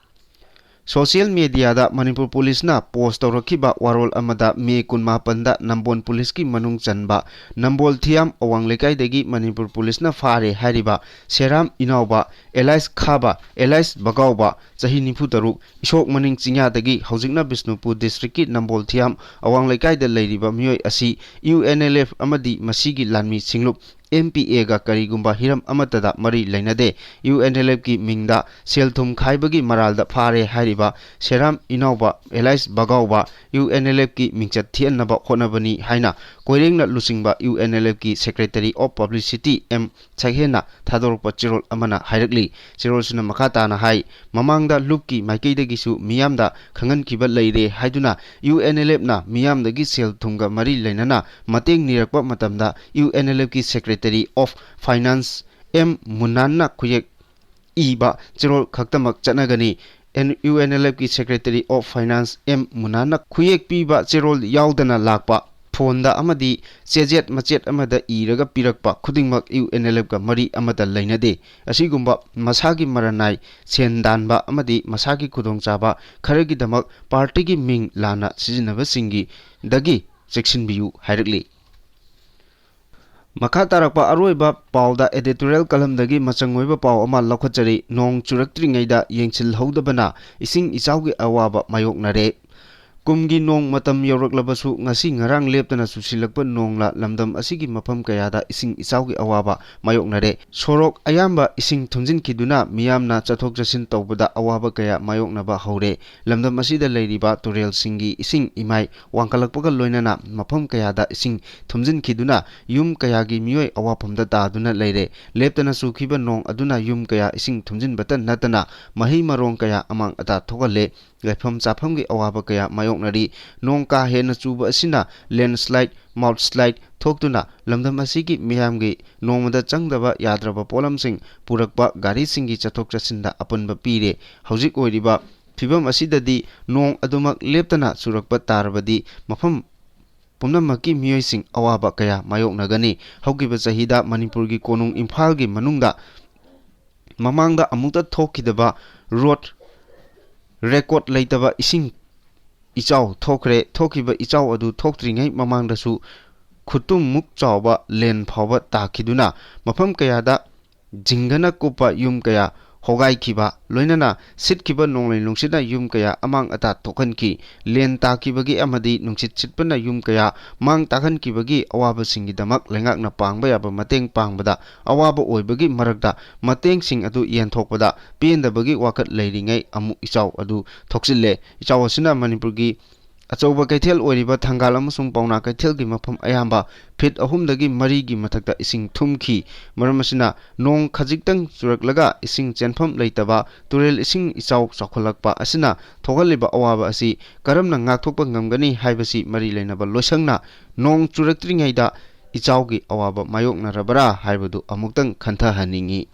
Social mediaꯗ ꯃꯅꯤꯄꯨꯔ ꯄꯨꯂꯤꯁꯅ post ꯇꯧꯔꯛꯈꯤꯕ ꯋꯥꯔꯣꯜ ꯑꯃꯗ May ꯀꯨꯟꯃꯥꯄꯟꯗ ꯅꯝꯕꯣꯜ ꯄꯨꯂꯤꯁꯀꯤ ꯃꯅꯨꯡ ꯆꯟꯕ ꯅꯝꯕꯣꯜ ꯊꯤꯌꯥꯝ ꯑꯋꯥꯡ ꯂꯩꯀꯥꯏꯗꯒꯤ ꯃꯅꯤꯄꯨꯔ ꯄꯨꯂꯤꯁꯅ ꯐꯥꯔꯦ ꯍꯥꯏꯔꯤꯕ ꯁꯦꯔꯥꯝ ꯏꯅꯥꯎꯕ, alias ꯈꯥꯕ, alias ꯕꯒꯥꯎꯕ, ꯆꯍꯤ ꯅꯤꯐꯨ ꯇꯔꯨꯛ, ꯏꯁꯣꯛ ꯃꯅꯤꯡ ꯆꯤꯡꯌꯥꯗꯒꯤ, ꯍꯧꯖꯤꯛꯅ ꯕꯤꯁꯅꯨꯄꯨꯔ districtꯀꯤ ꯅꯝꯕꯣꯜ ꯊꯤꯌꯥꯝ ꯑꯋꯥꯡ ꯂꯩꯀꯥꯏꯗ ꯂꯩꯔꯤꯕ ꯃꯤꯑꯣꯏ ꯑꯁꯤ ꯌꯨ ꯑꯦꯟ ꯑꯦꯜ ꯑꯦꯐ ꯑꯃꯗꯤ ꯃꯁꯤꯒꯤ ꯂꯥꯟꯃꯤ ꯁꯤꯡꯂꯨꯞ ꯑꯦꯝ ꯄꯤ ꯑꯦꯒ ꯀꯔꯤꯒꯨꯝꯕ ꯍꯤꯔꯝ ꯑꯃꯠꯇꯗ ꯃꯔꯤ ꯂꯩꯅꯗꯦ꯫ ꯌꯨ ꯑꯦꯟ ꯑꯦꯜ ꯑꯦꯐꯀꯤ ꯃꯤꯡꯗ ꯁꯦꯜ ꯊꯨꯝ ꯈꯥꯏꯕꯒꯤ ꯃꯔꯥꯜꯗ ꯐꯥꯔꯦ ꯍꯥꯏꯔꯤꯕ Sheram Inaoba alias Bagaoba U N L ꯑꯦꯐꯀꯤ ꯃꯤꯡꯆꯠ ꯊꯤꯍꯟꯅꯕ ꯍꯣꯠꯅꯕꯅꯤ ꯍꯥꯏꯅ ꯀꯣꯏꯔꯦꯡꯅ ꯂꯨꯆꯤꯡꯕ ꯌꯨ ꯑꯦꯟ ꯑꯦꯜ ꯑꯦꯐꯀꯤ Secretary of Publicity ꯑꯦꯝ ꯁꯛꯍꯦꯟꯅ ꯊꯥꯗꯣꯔꯛꯄ ꯆꯦꯔꯣꯜ ꯑꯃꯅ ꯍꯥꯏꯔꯛꯂꯤ꯫ ꯆꯦꯔꯣꯜꯁꯤꯅ ꯃꯈꯥ ꯇꯥꯅ ꯍꯥꯏ, ꯃꯃꯥꯡꯗ ꯂꯨꯞꯀꯤ ꯃꯥꯏꯀꯩꯗꯒꯤꯁꯨ ꯃꯤꯌꯥꯝꯗ ꯈꯪꯍꯟꯈꯤꯕ ꯂꯩꯔꯦ ꯍꯥꯏꯗꯨꯅ ꯌꯨ ꯑꯦꯟ ꯑꯦꯜ ꯑꯦꯐꯅ ꯃꯤꯌꯥꯝꯗꯒꯤ ꯁꯦꯜ ꯊꯨꯝꯒ ꯃꯔꯤ ꯂꯩꯅꯅ ꯃꯇꯦꯡ ꯅꯤꯔꯛꯄ ꯃꯇꯝꯗ ꯌꯨ ꯑꯦꯟ ꯑꯦꯜ ꯑꯦꯐꯀꯤ Secretary of Finance ꯑꯦꯝ ꯃꯨꯅꯥꯟꯅ ꯈꯨꯌꯦꯛ ꯏꯕ ꯆꯦꯔꯣꯜ ꯈꯛꯇꯃꯛ ꯆꯠꯅꯒꯅꯤ꯫ ꯌꯨ ꯑꯦꯟ ꯑꯦꯜ ꯑꯦꯐꯀꯤ Secretary of Finance ꯑꯦꯝ ꯃꯨꯅꯥꯟꯅ ꯈꯨꯌꯦꯛ ꯄꯤꯕ ꯆꯦꯔꯣꯜ ꯌꯥꯎꯗꯅ ꯂꯥꯛꯄ ꯐꯣꯟꯗ ꯑꯃꯗꯤ ꯆꯦꯖꯦꯠ ꯃꯆꯦꯠ ꯑꯃꯗ ꯏꯔꯒ ꯄꯤꯔꯛꯄ ꯈꯨꯗꯤꯡꯃꯛ ꯌꯨ ꯑꯦꯟ ꯑꯦꯜ ꯑꯦꯐꯀ ꯃꯔꯤ ꯑꯃꯠꯇ ꯂꯩꯅꯗꯦ꯫ ꯑꯁꯤꯒꯨꯝꯕ ꯃꯁꯥꯒꯤ ꯃꯔꯅꯥꯏ ꯁꯦꯟ ꯗꯥꯟꯕ ꯑꯃꯗꯤ ꯃꯁꯥꯒꯤ ꯈꯨꯗꯣꯡꯆꯥꯕ ꯈꯔꯒꯤꯗꯃꯛ ꯄꯥꯔꯇꯤꯒꯤ ꯃꯤꯡ ꯂꯥꯟꯅ ꯁꯤꯖꯤꯟꯅꯕꯁꯤꯡꯒꯤꯗꯒꯤ ꯆꯦꯛꯁꯤꯟꯕꯤꯌꯨ ꯍꯥꯏꯔꯛꯂꯤ꯫ ꯃꯈꯥ ꯇꯥꯔꯛꯄ ꯑꯔꯣꯏꯕ ꯄꯥꯎꯗ editorial columnꯗꯒꯤ ꯃꯆꯪ ꯑꯣꯏꯕ ꯄꯥꯎ ꯑꯃ ꯂꯧꯈꯠꯆꯔꯤ꯫ ꯅꯣꯡ ꯆꯨꯔꯛꯇ꯭ꯔꯤꯉꯩꯗ ꯌꯦꯡꯁꯤꯜꯍꯧꯗꯕꯅ ꯏꯁꯤꯡ ꯏꯆꯥꯎꯒꯤ ꯑꯋꯥꯕ ꯃꯥꯌꯣꯛꯅꯔꯦ꯫ ꯀꯨꯝꯒꯤ ꯅꯣꯡ ꯃꯇꯝ ꯌꯧꯔꯛꯂꯕꯁꯨ ꯉꯁꯤ ꯉꯔꯥꯡ ꯂꯦꯞꯇꯅ ꯆꯨꯁꯤꯜꯂꯛꯄ ꯅꯣꯡꯅ ꯂꯝꯗꯝ ꯑꯁꯤꯒꯤ ꯃꯐꯝ ꯀꯌꯥꯗ ꯏꯁꯤꯡ ꯏꯆꯥꯎꯒꯤ ꯑꯋꯥꯕ ꯃꯥꯌꯣꯛꯅꯔꯦ꯫ ꯁꯣꯔꯣꯛ ꯑꯌꯥꯝꯕ ꯏꯁꯤꯡ ꯊꯨꯝꯖꯤꯟꯈꯤꯗꯨꯅ ꯃꯤꯌꯥꯝꯅ ꯆꯠꯊꯣꯛ ꯆꯠꯁꯤꯟ ꯇꯧꯕꯗ ꯑꯋꯥꯕ ꯀꯌꯥ ꯃꯥꯌꯣꯛꯅꯕ ꯍꯧꯔꯦ꯫ ꯂꯝꯗꯝ ꯑꯁꯤꯗ ꯂꯩꯔꯤꯕ ꯇꯨꯔꯦꯜꯁꯤꯡꯒꯤ ꯏꯁꯤꯡ ꯏꯃꯥꯏ ꯋꯥꯡꯈꯠꯂꯛꯄꯒ ꯂꯣꯏꯅꯅ ꯃꯐꯝ ꯀꯌꯥꯗ ꯏꯁꯤꯡ ꯊꯨꯝꯖꯤꯟꯈꯤꯗꯨꯅ ꯌꯨꯝ ꯀꯌꯥꯒꯤ ꯃꯤꯑꯣꯏ ꯑꯋꯥꯐꯝꯗ ꯇꯥꯗꯨꯅ ꯂꯩꯔꯦ꯫ ꯂꯦꯞꯇꯅ ꯆꯨꯈꯤꯕ ꯅꯣꯡ ꯑꯗꯨꯅ ꯌꯨꯝ ꯀꯌꯥ ꯏꯁꯤꯡ ꯊꯨꯝꯖꯤꯟꯕꯇ ꯅꯠꯇꯅ ꯃꯍꯩ ꯃꯔꯣꯡ ꯀꯌꯥ ꯑꯃꯥꯡ ꯑꯇꯥ ꯊꯣꯛꯍꯜꯂꯦ꯫ ꯂꯩꯐꯝ ꯆꯥꯐꯝꯒꯤ ꯑꯋꯥꯕ ꯀꯌꯥ ꯃꯥꯌꯣꯛꯅꯔꯤ꯫ ꯅꯣꯡ ꯀꯥ ꯍꯦꯟꯅ ꯆꯨꯕ ꯑꯁꯤꯅ landslide, mudslide ꯊꯣꯛꯇꯨꯅ ꯂꯝꯗꯝ ꯑꯁꯤꯒꯤ ꯃꯤꯌꯥꯝꯒꯤ ꯅꯣꯡꯃꯗ ꯆꯪꯗꯕ ꯌꯥꯗ꯭ꯔꯕ ꯄꯣꯠꯂꯝꯁꯤꯡ ꯄꯨꯔꯛꯄ ꯒꯥꯔꯤꯁꯤꯡꯒꯤ ꯆꯠꯊꯣꯛ ꯆꯠꯁꯤꯟꯗ ꯑꯄꯟꯕ ꯄꯤꯔꯦ꯫ ꯍꯧꯖꯤꯛ ꯑꯣꯏꯔꯤꯕ ꯐꯤꯚꯝ ꯑꯁꯤꯗꯗꯤ ꯅꯣꯡ ꯑꯗꯨꯃꯛ ꯂꯦꯞꯇꯅ ꯆꯨꯔꯛꯄ ꯇꯥꯔꯕꯗꯤ ꯃꯐꯝ ꯄꯨꯝꯅꯃꯛꯀꯤ ꯃꯤꯑꯣꯏꯁꯤꯡ ꯑꯋꯥꯕ ꯀꯌꯥ ꯃꯥꯌꯣꯛꯅꯒꯅꯤ꯫ ꯍꯧꯈꯤꯕ ꯆꯍꯤꯗ ꯃꯅꯤꯄꯨꯔꯒꯤ ꯀꯣꯅꯨꯡ ꯏꯝꯐꯥꯜꯒꯤ ꯃꯅꯨꯡꯗ ꯃꯃꯥꯡꯗ ꯑꯃꯨꯛꯇ ꯊꯣꯛꯈꯤꯗꯕ ꯔꯣꯗ ꯔꯦꯀꯣꯔꯗ ꯂꯩꯇꯕ ꯏꯁꯤꯡ ꯏꯆꯥꯎ ꯊꯣꯛꯈ꯭ꯔꯦ꯫ ꯊꯣꯛꯈꯤꯕ ꯏꯆꯥꯎ ꯑꯗꯨ ꯊꯣꯛꯇ꯭ꯔꯤꯉꯩ ꯃꯃꯥꯡꯗꯁꯨ ꯈꯨꯇꯨꯝꯃꯨꯛ ꯆꯥꯎꯕ ꯂꯦꯟ ꯐꯥꯎꯕ ꯇꯥꯈꯤꯗꯨꯅ ꯃꯐꯝ ꯀꯌꯥꯗ ꯖꯤꯡꯒꯅ ꯀꯨꯞꯄ ꯌꯨꯝ ꯀꯌꯥ ꯍꯣꯒꯥꯏꯈꯤꯕ, ꯂꯣꯏꯅꯅ ꯁꯤꯠꯈꯤꯕ ꯅꯣꯡꯂꯩ ꯅꯨꯡꯁꯤꯠꯅ ꯌꯨꯝ ꯀꯌꯥ ꯑꯃꯥꯡ ꯑꯇꯥ ꯊꯣꯛꯍꯟꯈꯤ꯫ ꯂꯦꯟ ꯇꯥꯈꯤꯕꯒꯤ ꯑꯃꯗꯤ ꯅꯨꯡꯁꯤꯠ ꯁꯤꯠꯄꯅ ꯌꯨꯝ ꯀꯌꯥ ꯃꯥꯡ ꯇꯥꯛꯍꯟꯈꯤꯕꯒꯤ ꯑꯋꯥꯕꯁꯤꯡꯒꯤꯗꯃꯛ ꯂꯩꯉꯥꯛꯅ ꯄꯥꯡꯕ ꯌꯥꯕ ꯃꯇꯦꯡ ꯄꯥꯡꯕꯗ ꯑꯋꯥꯕ ꯑꯣꯏꯕꯒꯤ ꯃꯔꯛꯇ ꯃꯇꯦꯡꯁꯤꯡ ꯑꯗꯨ ꯌꯦꯟꯊꯣꯛꯄꯗ ꯄꯦꯟꯗꯕꯒꯤ ꯋꯥꯀꯠ ꯂꯩꯔꯤꯉꯩ ꯑꯃꯨꯛ ꯏꯆꯥꯎ ꯑꯗꯨ ꯊꯣꯛꯆꯤꯜꯂꯦ꯫ ꯏꯆꯥꯎ ꯑꯁꯤꯅ ꯃꯅꯤꯄꯨꯔꯒꯤ ꯑꯆꯧꯕ ꯀꯩꯊꯦꯜ ꯑꯣꯏꯔꯤꯕ ꯊꯪꯒꯥꯜ ꯑꯃꯁꯨꯡ ꯄꯥꯎꯅꯥ ꯀꯩꯊꯦꯜꯒꯤ ꯃꯐꯝ ꯑꯌꯥꯝꯕ ꯐꯤꯠ ꯑꯍꯨꯝꯗꯒꯤ ꯃꯔꯤꯒꯤ ꯃꯊꯛꯇ ꯏꯁꯤꯡ ꯊꯨꯝꯈꯤ꯫ ꯃꯔꯝ ꯑꯁꯤꯅ ꯅꯣꯡ ꯈꯖꯤꯛꯇꯪ ꯆꯨꯔꯛꯂꯒ ꯏꯁꯤꯡ ꯆꯦꯟꯐꯝ ꯂꯩꯇꯕ ꯇꯨꯔꯦꯜ ꯏꯁꯤꯡ ꯏꯆꯥꯎ ꯆꯥꯎꯈꯠꯂꯛꯄ ꯑꯁꯤꯅ ꯊꯣꯛꯍꯜꯂꯤꯕ ꯑꯋꯥꯕ ꯑꯁꯤ ꯀꯔꯝꯅ ꯉꯥꯛꯊꯣꯛꯄ ꯉꯝꯒꯅꯤ ꯍꯥꯏꯕꯁꯤ ꯃꯔꯤ ꯂꯩꯅꯕ ꯂꯣꯏꯁꯪꯅ ꯅꯣꯡ ꯆꯨꯔꯛꯇ꯭ꯔꯤꯉꯩꯗ ꯏꯆꯥꯎꯒꯤ ꯑꯋꯥꯕ ꯃꯥꯌꯣꯛꯅꯔꯕ꯭ꯔꯥ ꯍꯥꯏꯕꯗꯨ ꯑꯃꯨꯛꯇꯪ ꯈꯟꯊꯍꯟꯅꯤꯡꯏ꯫